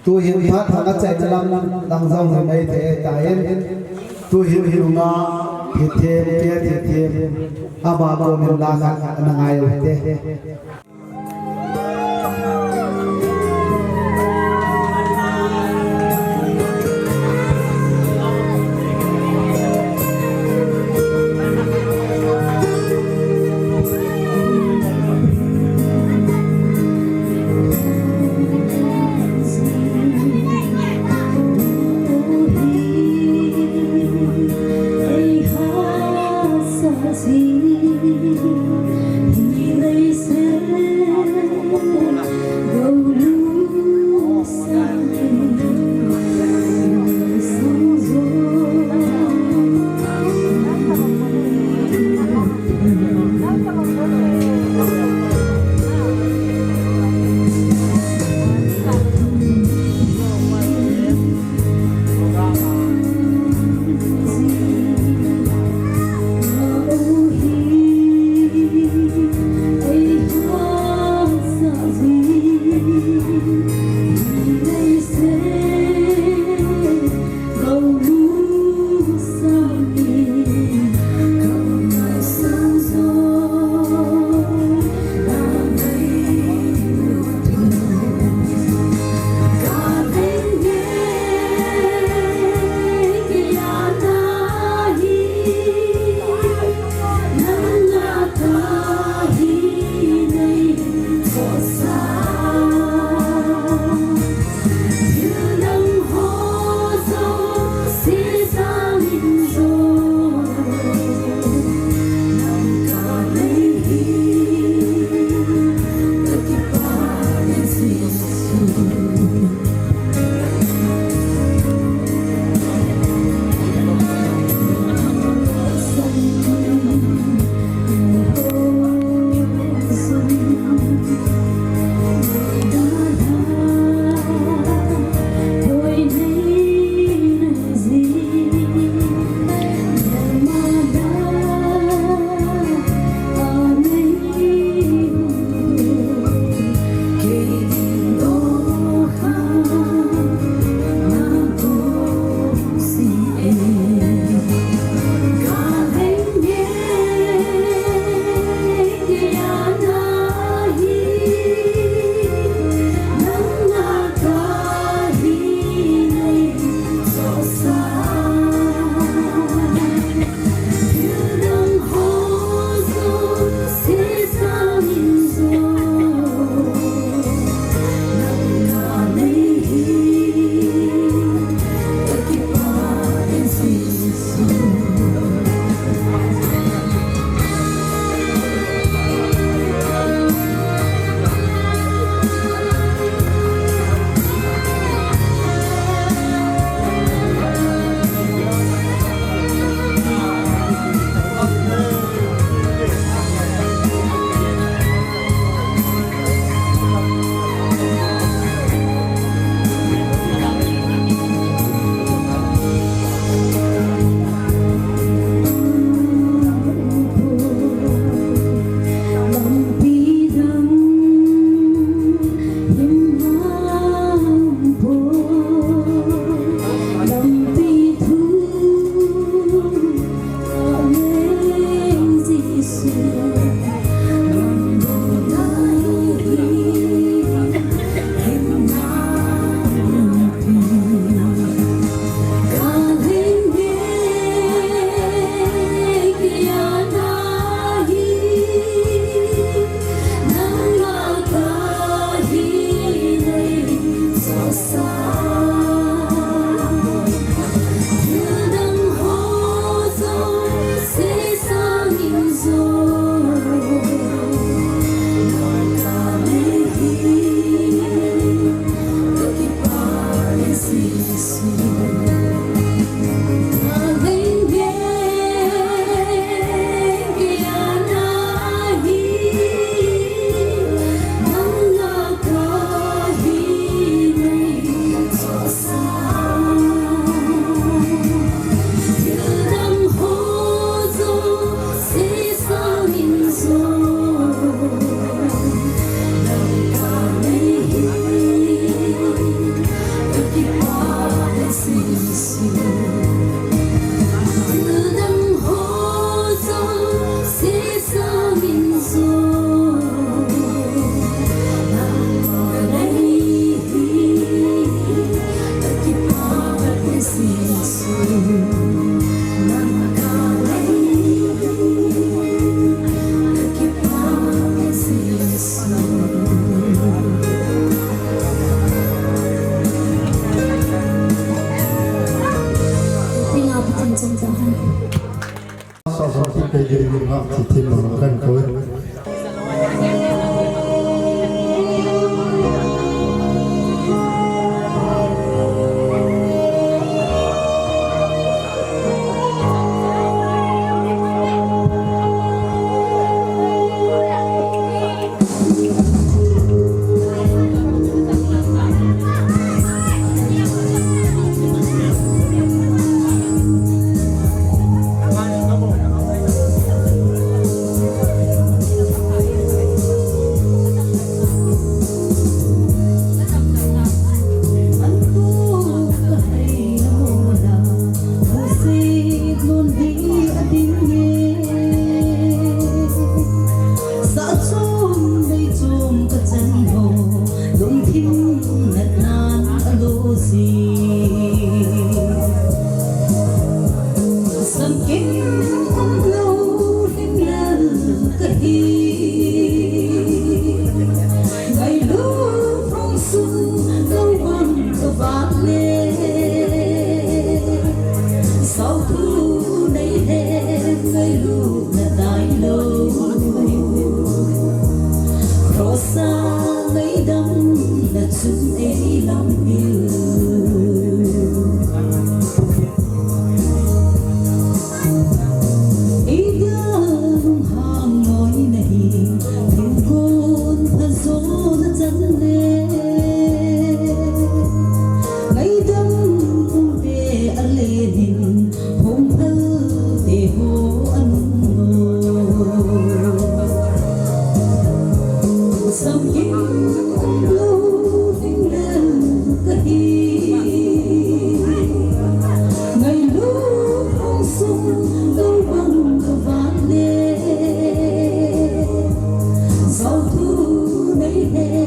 Tuhin phat hung a chaina lam lang jong hi mai thei tai. Tuhin hi nunga thithem, ke thithem, ama komin la khat ana ngai u te.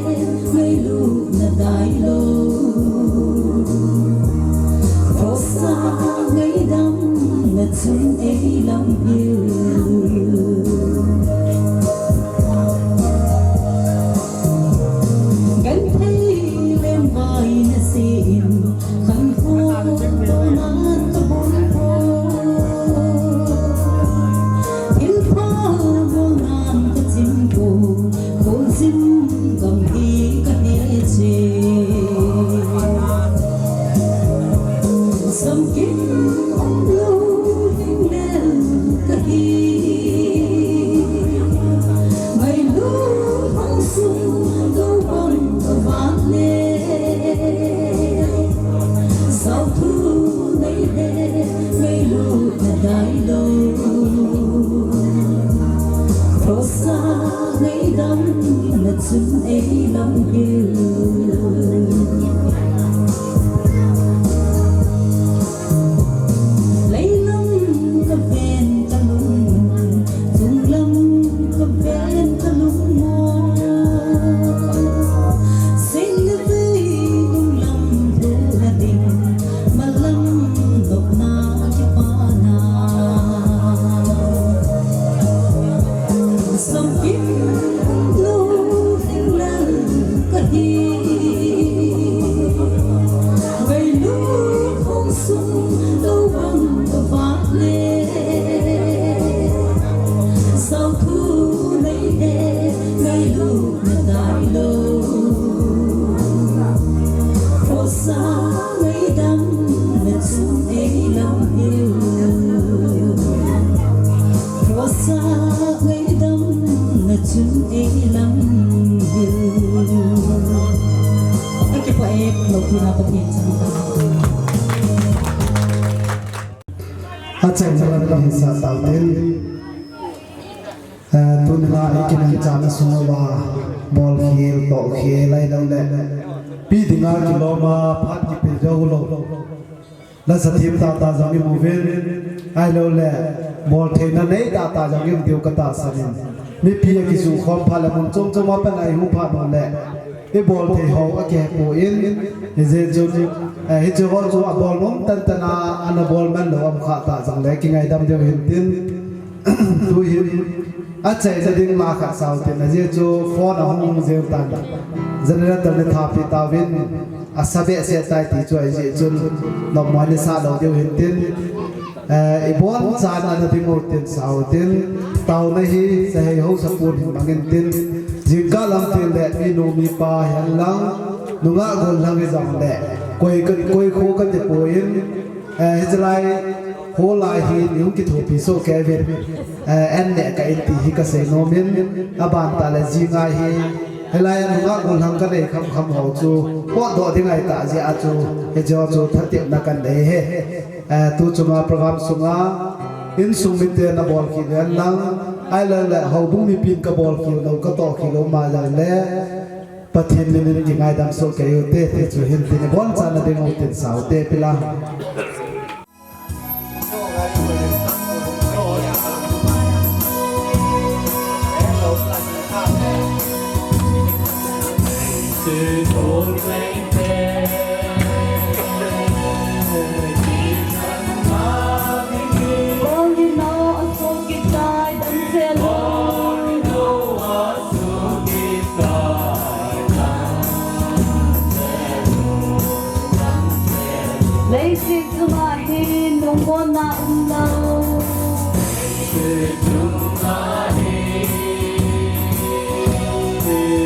Ngailutna dailou, khosa ngaidamna chun eilam hiu. Genthei lengvai nasen, khankho tona kabol poi. Thilpha bolnan kachim poi. Khonsim gamgi kahe che. Samkim umlou hinglel kahi. Ngailut hung sung lou bang kavat le. Sauthu nei he, ngailutna dailou. Khosa ngaidamna chun eilam hiu. Leilam kaven kalung, chunglam kaven kalung mo. Sing le vei nunglam lhung nading, malam nopna kipana. Samkim umlou hinglel kahi. Ngailut hung sung lou bang kavat le. Sauthu nei he, ngailutna dailou. Khosa ngaidamna chun eilam hiu. Khosa ngaidamna chun eilam hiu. Akipah e, loupina Pathen chang ta. Achai jalan kahin sa tau tin. Eh, tuni la ikiman chana sunga bol khel, toh khel, ahilouleh pi dinga kilom a phat kipe jou lou. Lasa thim tahtah jong imu uvin, ahilouleh bol theina nei tahtah jong imu diu katahsan in. Mipi akisung khom phat le mun chom chom a pat a ihuh phat uleh ibol thei ho akihepoi, hijeh chun, eh, hiche ho chu abol nom tantan a, ana bol man lou um kha ta jongleh kingaidam diu hin tin. Tuhin achaina ding la khat sao tin, ajeh chu phone ahung jeng tan. Generator nei thapi tauvin, asa behseh tai ti chu ahijeh chun nopmo nei sa lou diu hin tin. Eh, ibonchan ana ding u tin sao tin, taona hi sahei ho sapun hin mang in tin, jingkah lam tin le minu mipa hihen lang, nungah gollhang hijongleh, koi ka, koi kho kati poi, eh, hichelai, holai hi, nei hung kithopi soh kei uvin, eh, an neh kah in ti hi kasei nom in, aban tah le jing a hi, hilai a nungah gollhang kanei kham kham ho chu, potdoh ding ahi tah jeh a chu, hiche ho chu thatepna kanei e. Eh, tu chunga program sunga, insung miten abol khel hen lang, ahilouleh houbung mipin kabol khel lou, katoh khel lou ma jongleh, Pathen min in kingaidam soh kei u te, ti chu hin tin, ibonchan ana ding u tin sao te pila. Leiset chunga hin lungmonna umlou. Leiset chunga hin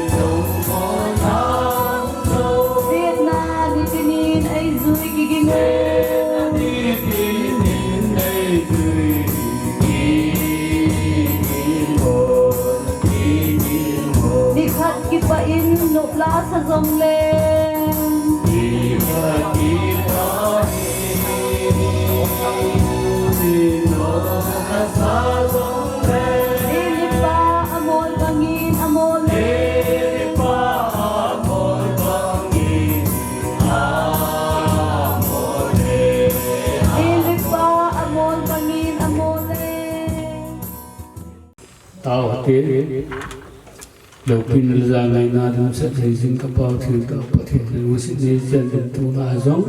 lungmonna umlou. Sietna nitinin eijui kiging e. Sietna nitinin eijui kiging e. Nikhat kipah in nop lasa jongleng. Lilippa amol bangin amol e. Lilippa amol bangin amol e. Tao hati. Loupina le jangaina ding seh thei jing ka Pathen, ka Pathen le musit ni chen ding tu na jong.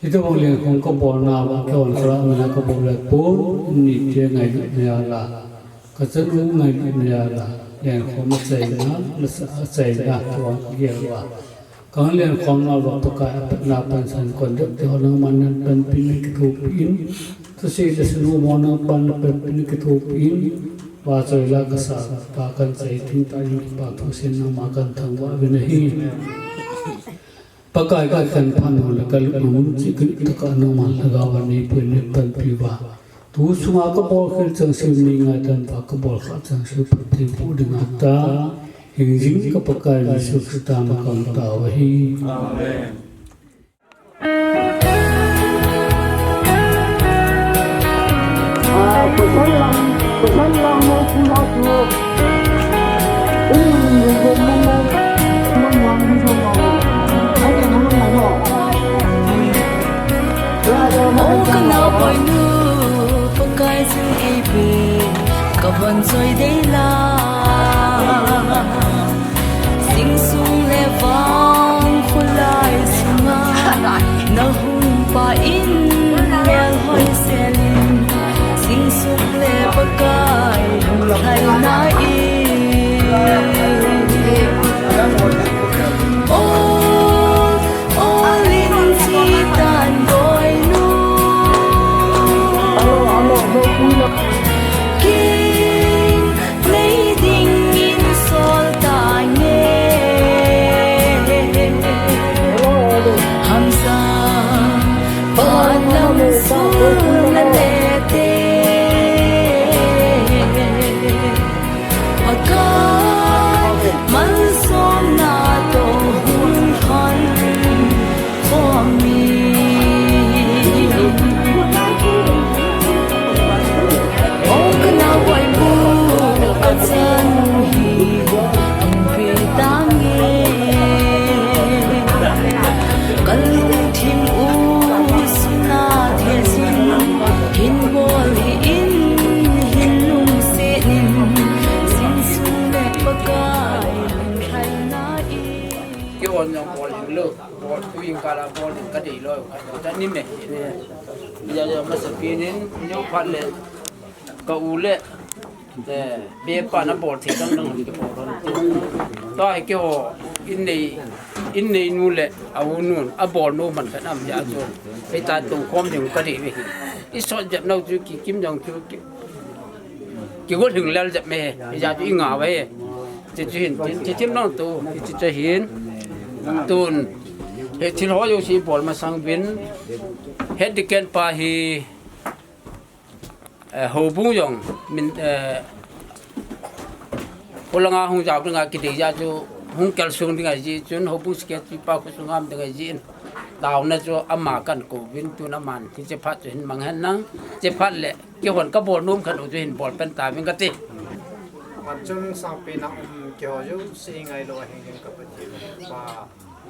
Hitobang lengkhom ka bolna va ka on kra mina ka bol le pon ni te ngailut na a la. Ka chanu ngailut na a la. Lengkhom a chaina, na sa a chaina, ka vang ka gel va. Ka lengkhom na va Pakai a patna pansan kon dep te ho nangman na panpi na kithopi in. Thusei le sanu mo nangman na panpi na kithopi in. Vachoi la ka sa, pa kan chai thim ta in kipa thusim nangma kan thangvah uvin ahi. Pakai ka khanpha nau le ka lupna mun cheh ka lut tah a nangman lhagao a neipui neipui panpi uva. Tu sunga ka bolkhel changseh nei ngaidam uva ka bolkhah changseh phatthei boh dinga ta. Hingjing ka Pakai Jesu Christa min in ka tao ahi. Amen. O ka naoboinu, Pakai jing eipe, ka von choi dei la. Sing sung le vang khulai sunga, na hung pa in mel hoi selin. Sing sung le Pakai lhai na i. O, o lin chi tan boinu. King Nei dingin sol tange. Hamsa, palam sun na le te. Pakai, malsomna toh hung thon. Kei on jong bol hing lou, bol tu in kala bol ding ka dei lou, ka dei ta ni me. Ya, ya, masa pinin, neo phat le, ka u le, eh, be pa na bol thei dang dang ki bol ron. Ta hi keiho, in nei, in nei nu le, a u nun, a bol nu man ka nam ya chu. Hei ta tu khom ding ka dei ve hi. I sot jep nau chu ki kim jong chu ki, Kigol hing lel jep me, hijeh chun i ngah uve. Chuche hin, chuche thim nang tu, chuche hin. Tun, he thil ho jouse bol masang uvin, he deacon pa hi, eh, houbung jong, min, eh, Khulanga hung jao dinga kidei jeh chun, hung kelsung ding ahi jeh chun, houbung secretary pa khosung ham ding ahi jeh in. Taona chu ama kan kouvin tun aman, hiche phat chu hin mang hen lang, hiche phat le, keihon ka bol nom khat u chu hin bol pen tauving kati. Aman chun sangpen a um keiho jouse ngailou a hing hing ka Pathen pa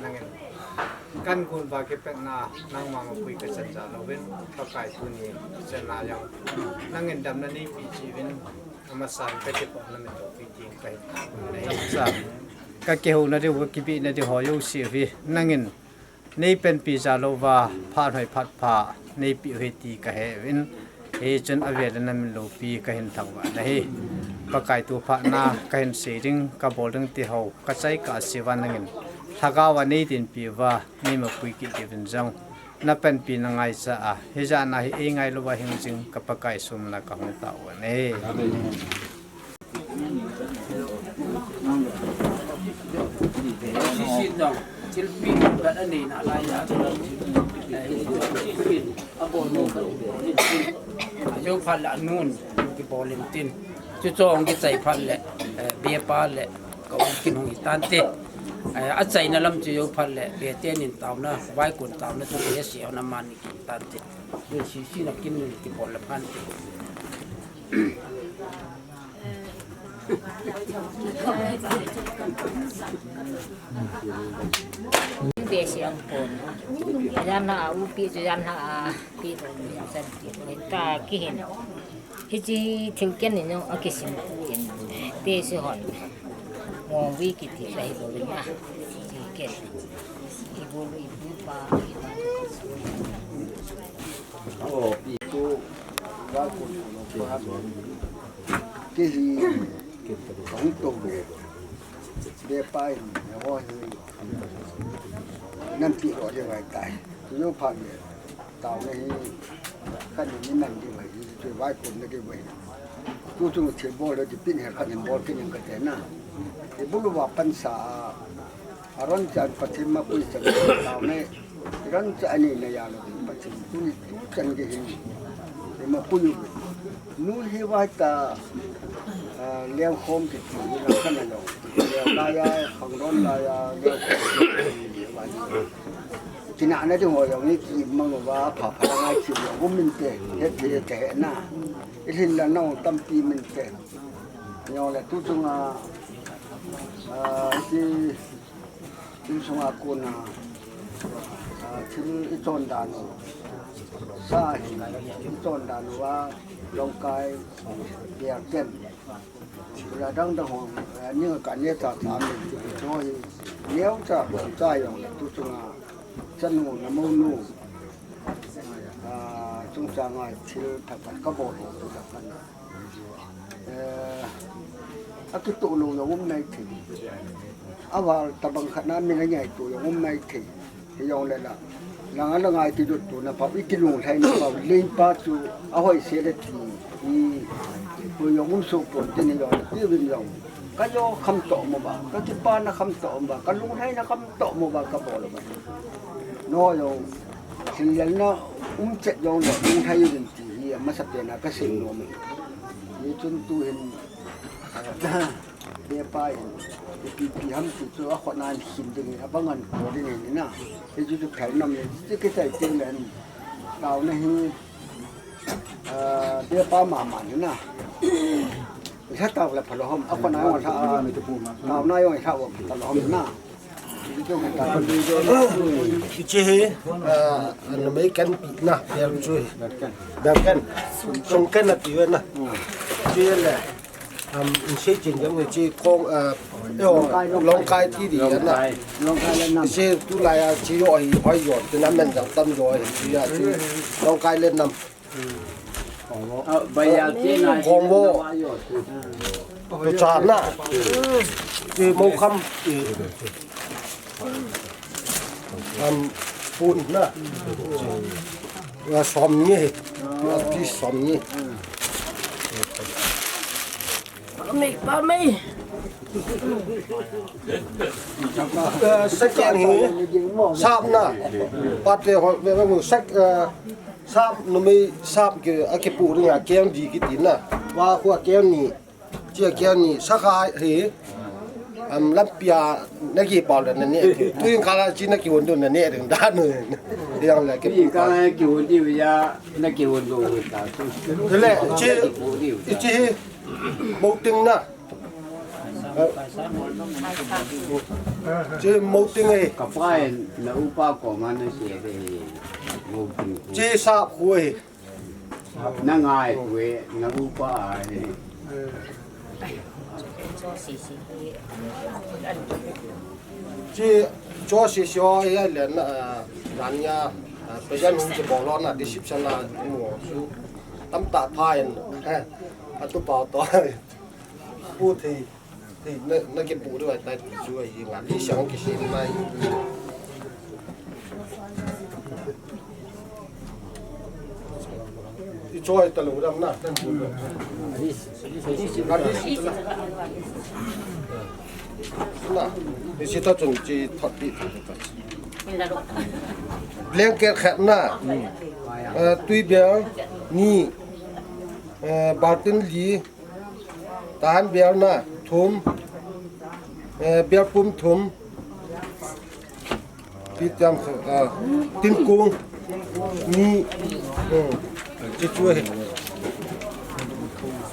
nangin. Kan gon uva kipehna nangma mapui ka chan jal uvin, Pakai tuni chenna jong nangin damna neipeh jeh uvin, amasan ka kipah na min toh pi ding kahi. Nei sa. Ka kihouna diu, ka kibihna diu ho jouse hi nangin neipanpi jal uva, phat hoi phat pha neipeh u ahi ti kahe uvin. Hichun avel in na min loupi kahin thangvah nahi. Pakai tu phat na kahin sei ding, ka bol ding ti ho, ka chai ka seiuva nangin lhagao a nei dinpi uva, nei mapui kit diuvin jong na panpi na ngaicha a, hijat na hi ei ngailou uva hing jing ka Pakai sum la ka hung tao uve. Amen. Sisit jong, thilpeh khat aneina lai a, eh, abol mo khat, ajou phat le anun, kibol in tin. Chuche jong kichai phat le, eh, be pa le, ka u kin hung hi tan te. Eh, achaina lam chu jou phat le, be tenin taona, vaikon taona chu be se hon aman ni kin tan te. Sisit na kin nun kibol le phan te. Be se ang pon. Jam na a u pi chu jam na a pi pon san ti pon ta kihin. Hiche thil ken ni no a kisim pu in. Te se hon. Mo wi kiti ka hi lo na. Ti ke. I bu lu i bu pa i ba. Oh, pi ku ba ku lo pa. Ki hi. Kong to. Be pa i ho hi. Nampi ro le vai tai. Tu yo pha le. Taona hi khat ni ni man di vai, tu vai pun na di vai. Tu chung thil bol le di pin he khat ni bol kit ning kate na. I bulu va pansa a, a ron chan Pathen mapui chan taona i ron chan ni na ya lo Pathen tu ni tu chan di hin. I mapui u. Nu hi vai ta, a, leng khom kiti na kana lo. Leng la ya, khang ron la ya, leng khom kiti. Kinahna ding ho jong hi kimang uva, pha pha ngai chi jong um inte, hetthei te he na. I lhin la nau tampi um inte. Jong le tu chunga, ah, ti, tu chunga kona, ah, thil i chon dan u. Sa hi, i chon dan uva, Lawngkai, Biaken. Ladang dang ho, eh, ning ka ne ta ta min ti cho hi. Neo cha, cha jong le tu chunga. Chanu na mo nu. Ah, chungchang a thil phat phat ka bol ho tu ta kan. Eh, a kitu lo lo um nai thei. A val tabang khat na min a ngai tu lo um nai thei. Hi jong le la. Langa langa i kilut tu na pau, i kilunglhai na pau, leipa chu a hoi se le ti. I, pu jong um so pon te ni jong, ti vin jong. Ka jo kham to mo ba, ka kipa na kham to mo ba, ka lunglhai na kham to mo ba, ka bol ba. No jong, thil lel na um chet jong le, lunglhai vin ti, hi a masa pen a ka sei nom e. Ni chun tu hin, Be pa in, ipi ipi ham ti chu a khut na hin ding, a bang an ko ding in na. Hi chu chu thal nam le, chu kichai ting le, taona hi, ah, be pa mama ni na. Lha tao le phalo ham, a khut na jong lha, taona jong lha um, phalo ham na. Hiche hi, ah, numei kan pi na, bel chu hi. Bel kan. Song kan ati ve na. Chu le, um, in sei chin jong hiche kong, ah, yo, Lawngkai ti di na. Lawngkai le nam. Hiche tulai a, hiche jo hi, hoi jo, ti na men jang tam jo hi, hiche a, hiche Lawngkai le nam. Kong vo. Tu cha na. Ti mo kham. Am pun na. Nga som ni. Nga ti som ni. Pamei, pamei. Eh, second hi, sap na. Pate ho, ve, ve, sek, eh, sap, numei sap ke, a kipu ding a keng di kiti na. Va khu a keng ni, chi a keng ni, sakha hi, am, lampia na kipau le na ne, tuin kala chi na kihon dun na ne ding dan nu. Yang le kipu kala kihon di ya, na kihon dun ta. Le, chi, chi hi, mo ting na. Chi mo ting e. Ka pa in na upa koma na se de mo ting. Chi sap khu e. Na ngai khu e, na upa e. Chi cho si si o e le na, ah, dan ya, ah, present hung chi bol lo na description na mo su. Tam ta pha in, eh, a tu pau to. Pu thei, thei, na, na kipu ding vai tai ti chu ahi nga, li siang kisei ding mai. I choi ta lo dam na. Na, ni si ta chun chi thot ti. Blanket khat na. Eh, tui bel ni. Eh, baltin li. Tahan bel na thum, eh, bel pum thum, pi tiam, ah, tin kung ni, hmm, chi chu hi.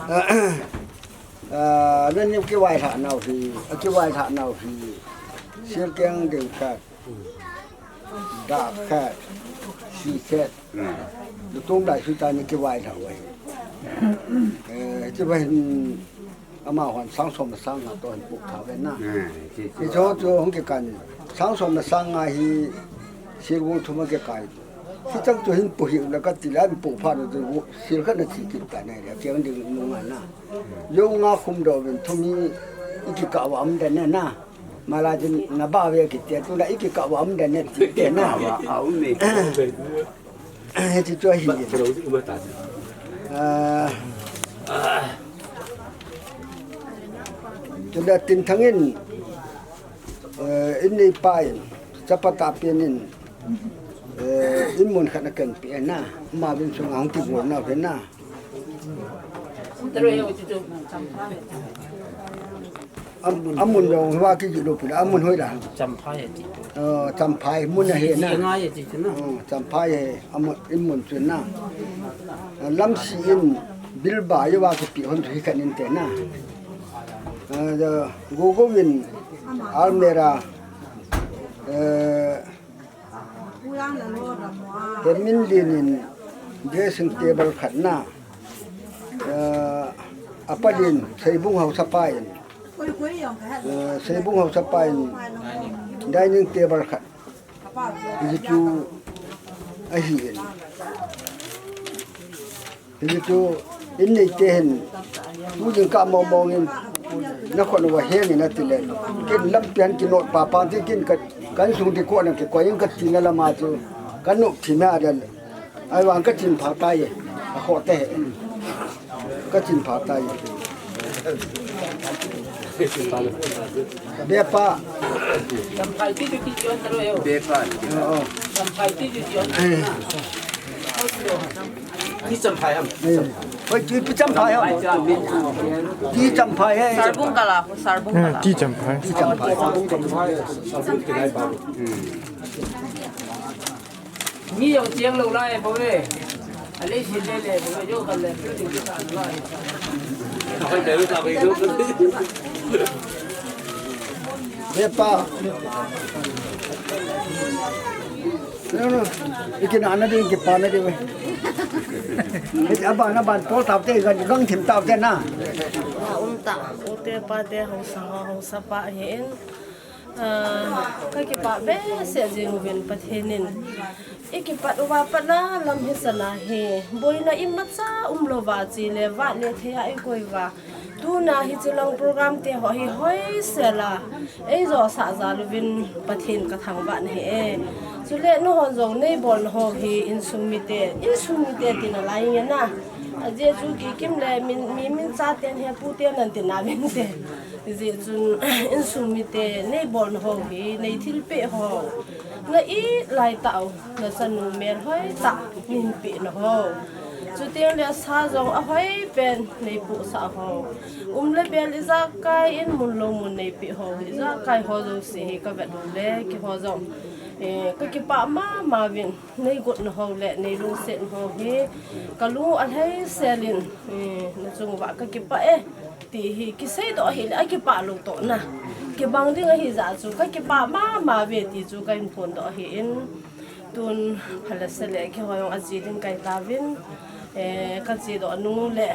Ah, ah, nan ni kivai lha nau hi, kivai lha nau hi, sil keng ding khat. Dak khat, si khat. Lutung dai su ta ni kivai lha vai. Eh, kivai, hmm, Amahon sang som le sang nga toh hin puh tha ve na. Hicho chu hung kikan, sang som le sang nga hi silgul thum a kikai. Hichang chu hin puh hih le kati le, hin puh phat le chu sil khat na chi kit ta nai le, kiang ding nunga na. Jou nga khum doh uvin thum hi i kikah uva um den na. Mala chun na ba ve kiti, tuna i kikah uva um den na ti te na. Hichu chu ahi. Ah, tuna Tinthang in, eh, in neipa in, chapa tahpen in, eh, in mun khat na ken pe na. Ama vin sunga hung kigol na ve na. Am-, amun jong va kijih lou pi la, amun hoi la. Champhai ti. Oh, Champhai mun ahi na. Ngai ti chu na. Oh, Champhai ahi, amun, in mun chu na. Lamsi in Bilba jouva kipe hon chu hi khat in te na. Ah, Gogo in almirah, eh, He Minlin in dressing table khat na, eh, a palin Seibung haosapa in, eh, Seibung haosapa in dining table khat. Hichu ahi in. Hichu in neite hin, tu jingkah mong mong in, na khut uva heng in ati le, ken lampi a hin kinot pa pa te, ken ka, ka insung ding kona kikoi in kati na lama chu, ka nop thim a den. Ahivang ka chin pha tai e, a khoh te he. Ka chin pha tai e. Be pa. Champhai ti chu ti chon taro e. Be pa. Oh, oh. Champhai ti chu ti chon. Eh. Ti Champhai ham. Eh. Hoi, ti pi Champhai ham. Ti Champhai he. Sarbung kala, Sarbung kala. Ti Champhai. Ti Champhai. Mi jong cheng lou lai bou le. A le si le le bou le, jo kan le, jo ding ki ta lai. Be pa. No, no. Iki na na ding, iki pa na ding. Iki aban, aban, pol tau te, gang, gang thim tau te na. Um ta, u te pa te, haosa, haosa pa hi in. Ah, ka kipah behseh jing uvin Pathen in i kipat uva pat na lam hi sana hi boina imacha umlouva chele vat le thei a i koi uva. Tuna hiche lang program te ho hi hoisel a ei josah jal uvin Pathen ka thangvah nahi e. Chule nahon jong nei bolna ho hi insung mite, insung mite tina lai nge na. Ajeh chu kikim le min, mi min chaten he pute nan tina vinte. Hijeh chun, insung mite, nei bolna ho hi, nei thilpeh ho, na it lai tah u, na chanu melhoi tah, nei hinpeh na ho. Chuteng le sa jong ahoi pen, nei pohsah ho. Um le bel ijakai in, mun lou mun nei peh ho, ijakai ho jouse hi ka vet u le, keiho jong, eh, ka kipah mama uvin. Nei gotna ho le nei lungsetna ho hi ka lung u alhai sel in, eh, na chung uva ka kipah e, ti hi kiseidoh ahile akipah lou toh na. Kibang ding ahi jeh chun ka kipah mama uve ti chu ka hin phondoh ahi in, tun phalet sele keiho jong ache ding kai tauvin, eh, ka chedoh nung u le,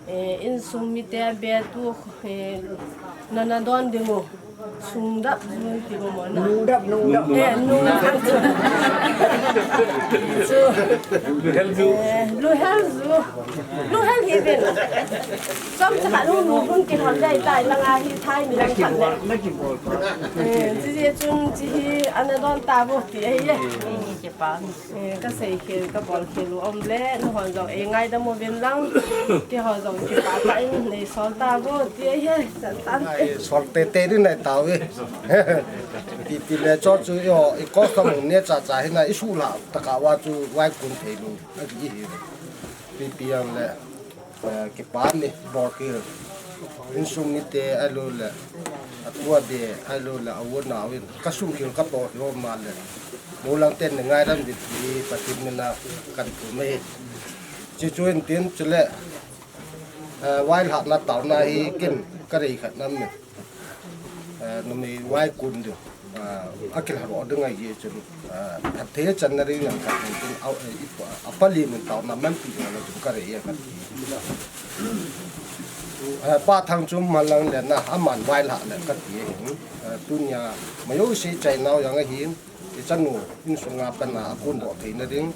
eh, insung mite a be tu, eh, na na don ding u. Sungdap ju ti mo mo na. Nungdap, nungdap. Eh, nungdap ju. Ju. Luhel ju. Eh, luhel ju. Luhel hi ben. Som sa ka lu lu hun ki hon dai tai la nga hi thai mi lang khan le. Eh, ji ji chun ji hi ana don ta bo ti ai ye. Ni ke pa. Eh, ka sei khel, ka bol khel u um le, nahon jong ei ngaidam uvin lang, keiho jong kipah tah in nei sol tauvo, ti ahi, chan tan. Ai, sol tete ding nai tauve. Ti, ti le cho chu, i ho, i kos tam ne cha cha hi na, i suhlah tah a va chu vaikun thei lou, a ti hi. Ti, ti ang le. Eh, kipa ni, bol khel. Insung mite ahilou le, a tua be ahilou le, a u nau in, ka sung khel ka to hi ho ma le. Mo lang ten ne ngaidam uvin ti Pathen mina kan thum e. Chi chu in tin chule, eh, vai lhahna taona hi ken ka rei khat nam ni. Eh, numei vaikun diu, ah, akilhadoh ding ahi chun, ah, phatthei channa ding jong khat hin tin, ah, eh, i pa, a pali min taona manpi jong le chun ka rei e khat. Eh, Pa Thangchom Malang le na, aman vailhah le kati ahin. Eh, tunia, majouse chainau jong ahin, ichanu, insunga pat a, akon doh theina ding,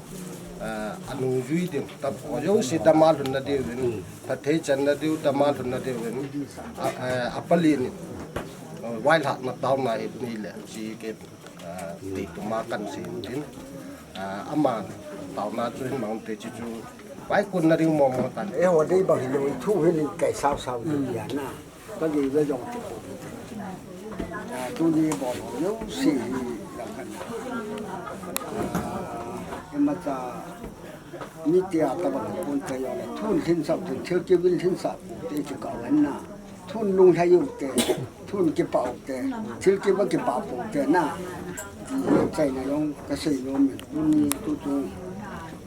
eh, anungjui ding, tah, ho jouse dama lhunna diuvin, phatthei channa diu, dama lhunna diuvin, a, eh, apalin, eh, vailhahna taona hi nei le, chi ke, eh, ti tuma kan sei in tin, eh, aman taona chu hin mang te chi chu, vaikonna ding mong mong tan. Eiho dei bang hilou, thu hin kai sao sao ding ahi na. Ka gei ve jong ti ko. Ah, tuni bol ho jouse hi lang kan. Ah, imacha mi tia tabang kon te jong le. Thun lhin sao, thun thil kivil lhin sao te chu ka wan na. Thun lunglhai u te, thun kipah u te, thil kiva kipah u te na. Ti chaina jong ka sei nom in. Tuni tu tu.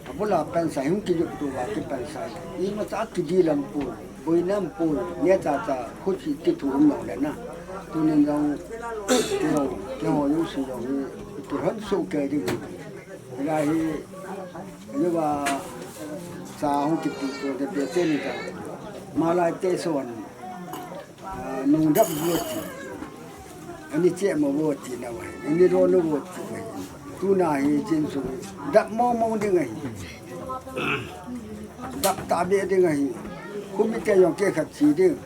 Abula pansa hung kijot tu va kipansa. Imacha kidi lam pu. Boina aum poi, neocha cha, khuti kithu um lou le na. Tunin jong, keiho, keiho jouse jong hi, kihon soh kei ding. Hilai hi, hiva, cha hung kitu to de be te ni ta. Malai te son, ah, nung dap vo ti. Ani che mo vo ti na vai. Ani ro no vo ti vai. Tuna hi chin su dap mong mong ding ahi. Dap tahbeh ding ahi. Khomite jong keh khat che ding.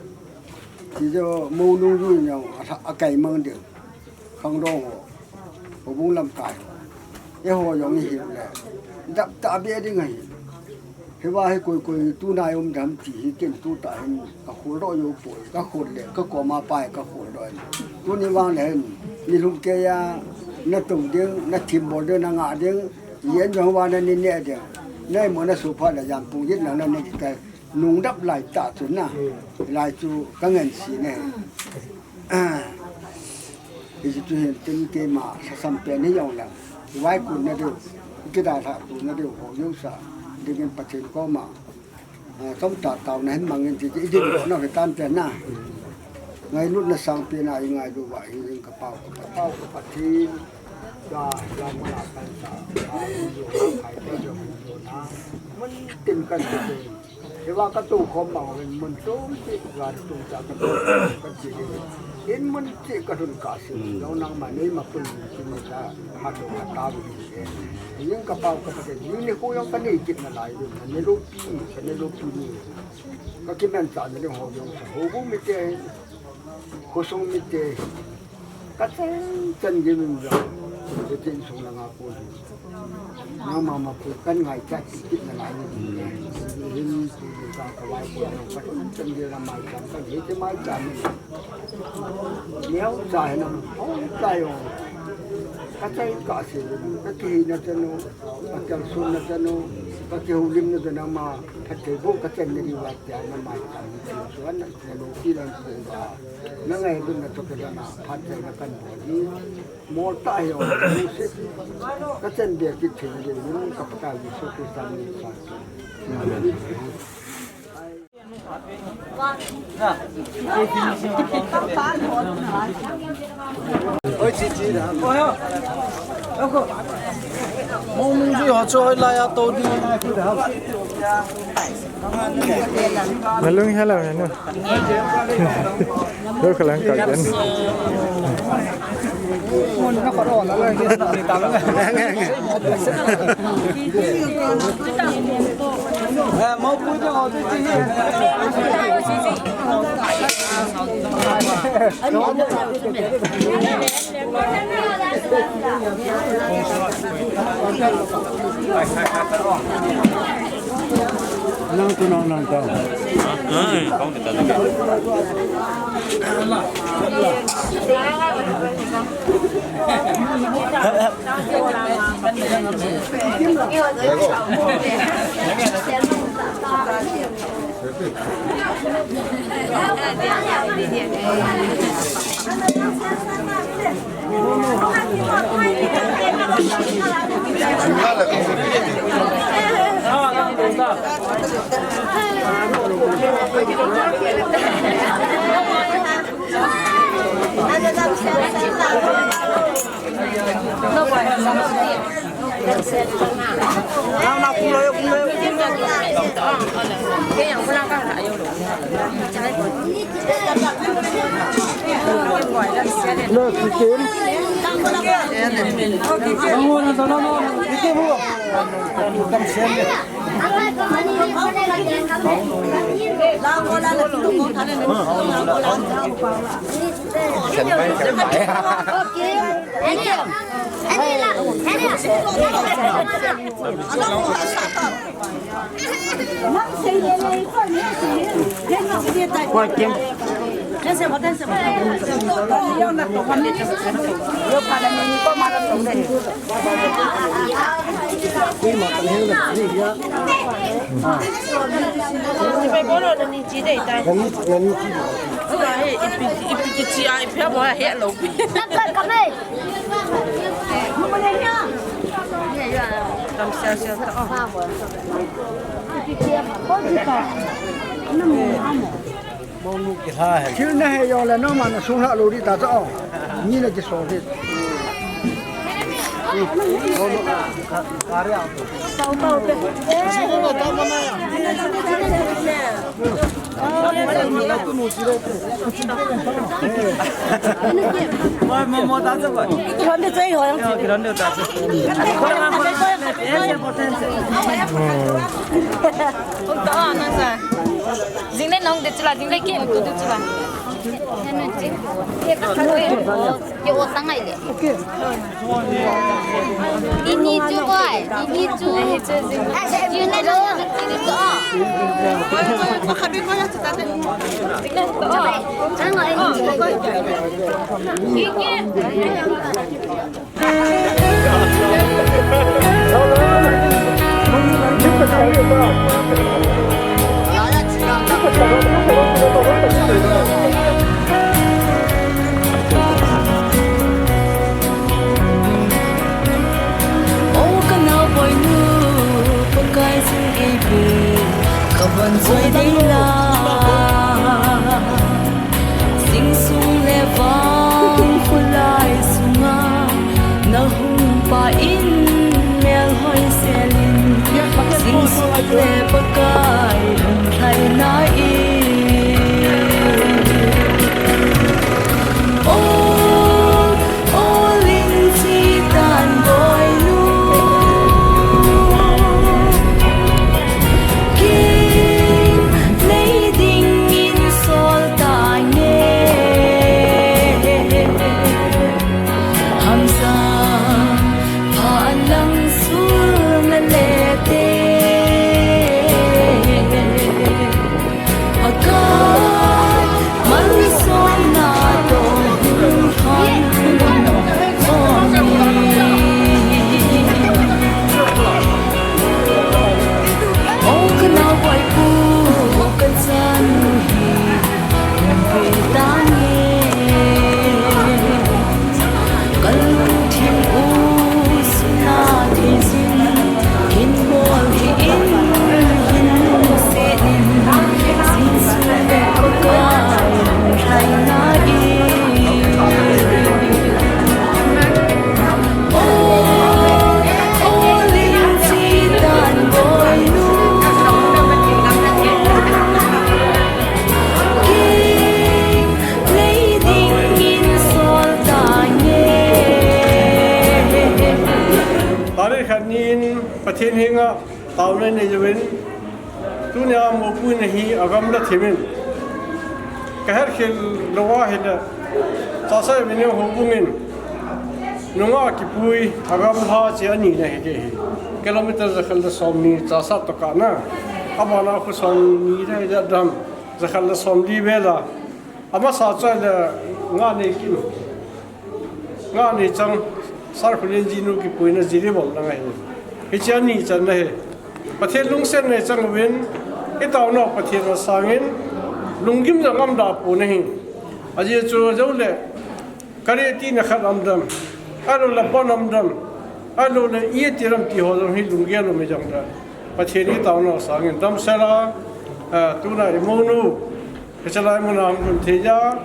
Che jo mo nungjui jong a, akai mang ding. Khangdong ho. Houbung lamkai. Eiho jong ihi le. Dap tahbeh ding ahi. Hiva hi koi koi tuna um dem ti hi ken tuta hin ka khol doh jou poi, ka khol le, ka koma pai ka khol doh in. Tuni vang le hin, nilhum keiya, na tung ding, na thim bol ding, na ngah ding, yen jong va na ni ne ding. Na imo na su pha le jan pung jit na na ni ka nung dap lai ta chu na. Lai chu ka ngen si ne. Ah. Hichu hin tin keima lhasam pen hi jong le. Vaikonna diu, kidalhah tona diu, ho jouse dingin Pathen koma. Ah, chomcha taona hin mangin ti, i ding doh na ve tan te na. Ngailutna sangpen a i ngailu va hi jing ka pau, ka pau, ka Pathen. Ka, ka muna kan sa, ka, ka, ka, ka, ka, ka, mun tin kan sa. Hiva ka tou khom bang uvin mun tum ti, gari tum cha ka tou khom ka chi hi. In mun ti ka thun ka si, hmm, jong nangma nei ma pun ti mun cha ha tou ha ta bu ni se. Ning ka pau ka pa ke, ning ni khu jong ka nei kit na lai bu, ka nei lu pi, ka nei lu pi ni. Ka kiman cha na ding ho jong sa, houbung mite, khosung mite. Ka chen chen gei min jong. Ka chen sung langa kon. Nangma ma pu kan ngaicha ti kit na lai ni. Hin ti ka ka vai ko na ka chen chen gei la mai cha ka gei te mai cha ni. Neo cha he na. O cha yo. Ka chen ka se ni. Ka ki na cha no. Ka chen sun na cha no. Ka ki hu lim na cha na ma. Ka te bo ka chen ni wa cha na mai cha ni. Suan na na lo ki lan ko ba. Na ngailutna toh kidang a, phattheina kan bol hi. Mol tah hi o, ka chen be kit thei ding, ka Pakai Jesu Christa min in. Oi, chi, chi, da. Mo mun ji ho chu hoi lai a to di. Nalung hello, hello. Lo khalang ka gen. Nang tu nang nang tau. Thil nahe jongle nangma nasungha lou ding tah chu o. Mi nakisol ding. Jingle nong de chula, jingle ki tu de chula. Ke o tangai le. Ini chu koi, ini chu. Ini chu. O ka naupoi nu, Pakai jing eipe, ka van choi dei la. Jing sung le vang khulai sunga, na hung pa in mel hoi selin, jing sung le Pakai lungthai na i. O, o ling chi tan boi nu. King nei ding in sol ta nge. Hamsa pha lang sul na le te. Pakai, malsomna toh hung thon hung thon ni. O ka naupoi pu, o ka chanu hi, hung pe ta nge. Ka lungthim u suna thei jin, hin bol hi in, hin lungset in, Jesu le Pakai lungthai na i. O, o ling chi tan boi nu. King nei ding in sol ta nge. Tarik khat ni in Pathen henga taona nei uvin, tunia mopohna hi agamla thim in, ka herkhel lou ahile, Chahsai Avenue houbung in nungah kipui agamla che anina hi ding ahi. Kilometer jakhat le somni Chahsai toh kana, abana khu somni le ja dam, jakhat le somli vela. Amasa chu ahile nga nei kim, nga nei chang, Sir Khulenji nu kipuina Jiribam langa ahi. Hiche ani channa ahi. Pathen lungsetna i chang uvin, i taonau Pathen masangin, lunggim jong um da pon ahi. Ajeh chu jou le, ka re tina khat um dam, ahilou le pon um dam, ahilou le i ti dam ti ho jong hi lunggel um hi jong da. Pathen i taonau sangin damsel a, a, tuna i mounu, hichelai muna hung lhun thei a,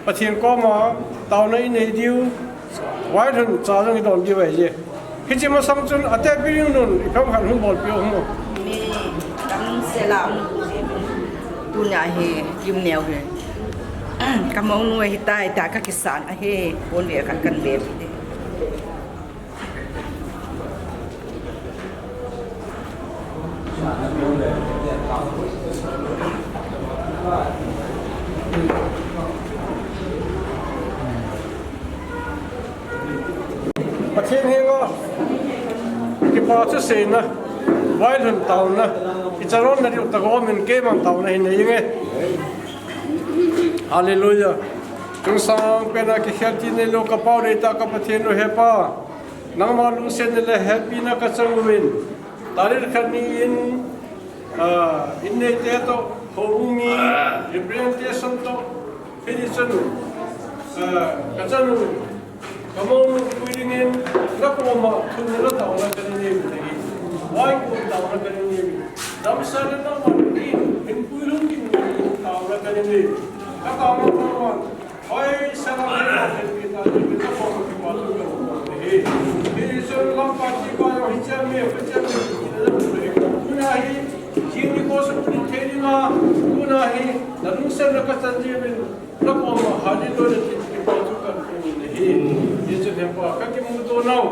Pathen koma taona i nei diu, vailhun cha jong i don diu ahi. Hiche masang chun atehpi ding nun ipi ham khat hung bolpeh u hung. Mi kam sela um. Tunia hi lim neo hi. Ka mounu ahitai tia ka kisan ahi. Pon ve khat kan ve. Pathen henga kipa thuseina, vailhun taona, i chalonna diu tah a um in keiman taona hin nei inge. Hallelujah. Chungsang pena kikhel ti neilou ka Pau neitah ka Pathen u, he Pa, nangma lungsetna le hepina ka chang uvin, tarik khat ni in, ah, inneite toh, houbung mi representation toh, hiti chun, ah, ka chanu, ka mounu pui dingin, na koma thumna taona ka nei uve. Vai ko taona ka nei uve. Damsel le nangma in, in puilhung ding taona ka nei uve. Ka taona, taona. Hoi, salam le, hoi, hoi, hoi, hoi, hoi, hoi, hoi, hoi, hiti chun lamkai pa jong hiche mi, hiche mi, tuna hi, jing nikho sung puni thei dinga, tuna hi, na lungsetna ka chan jing in, na koma hallelujah tin kipa thu kan pun ahi. Hiti chun he Pa, ka kimuto nau.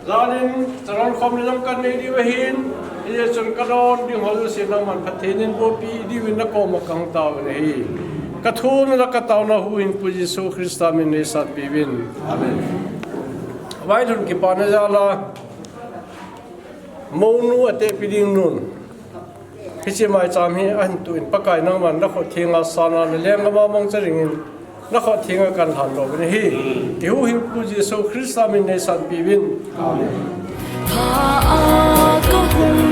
Jalin, chalon khomna jong kan nei diu ahin, hijeh chun ka don ding ho jouse nangman Pathen in bolpeh diuvin na koma ka hung taovin ahi. Ka thumna ka taona huhhingpu Jesu Christa min in nei sanpeh uvin. Amen. Vailhun kipana jal a, mounu atehpi ding nun. Hiche maicham hi ahin tuh in Pakai nangman na khut thenga sana na lenggam a mangcha dingin na khut thenga kan lhan doh uvin ahi. I huhhingpu Jesu Christa min in nei sanpeh uvin. Amen. Pha a ka hung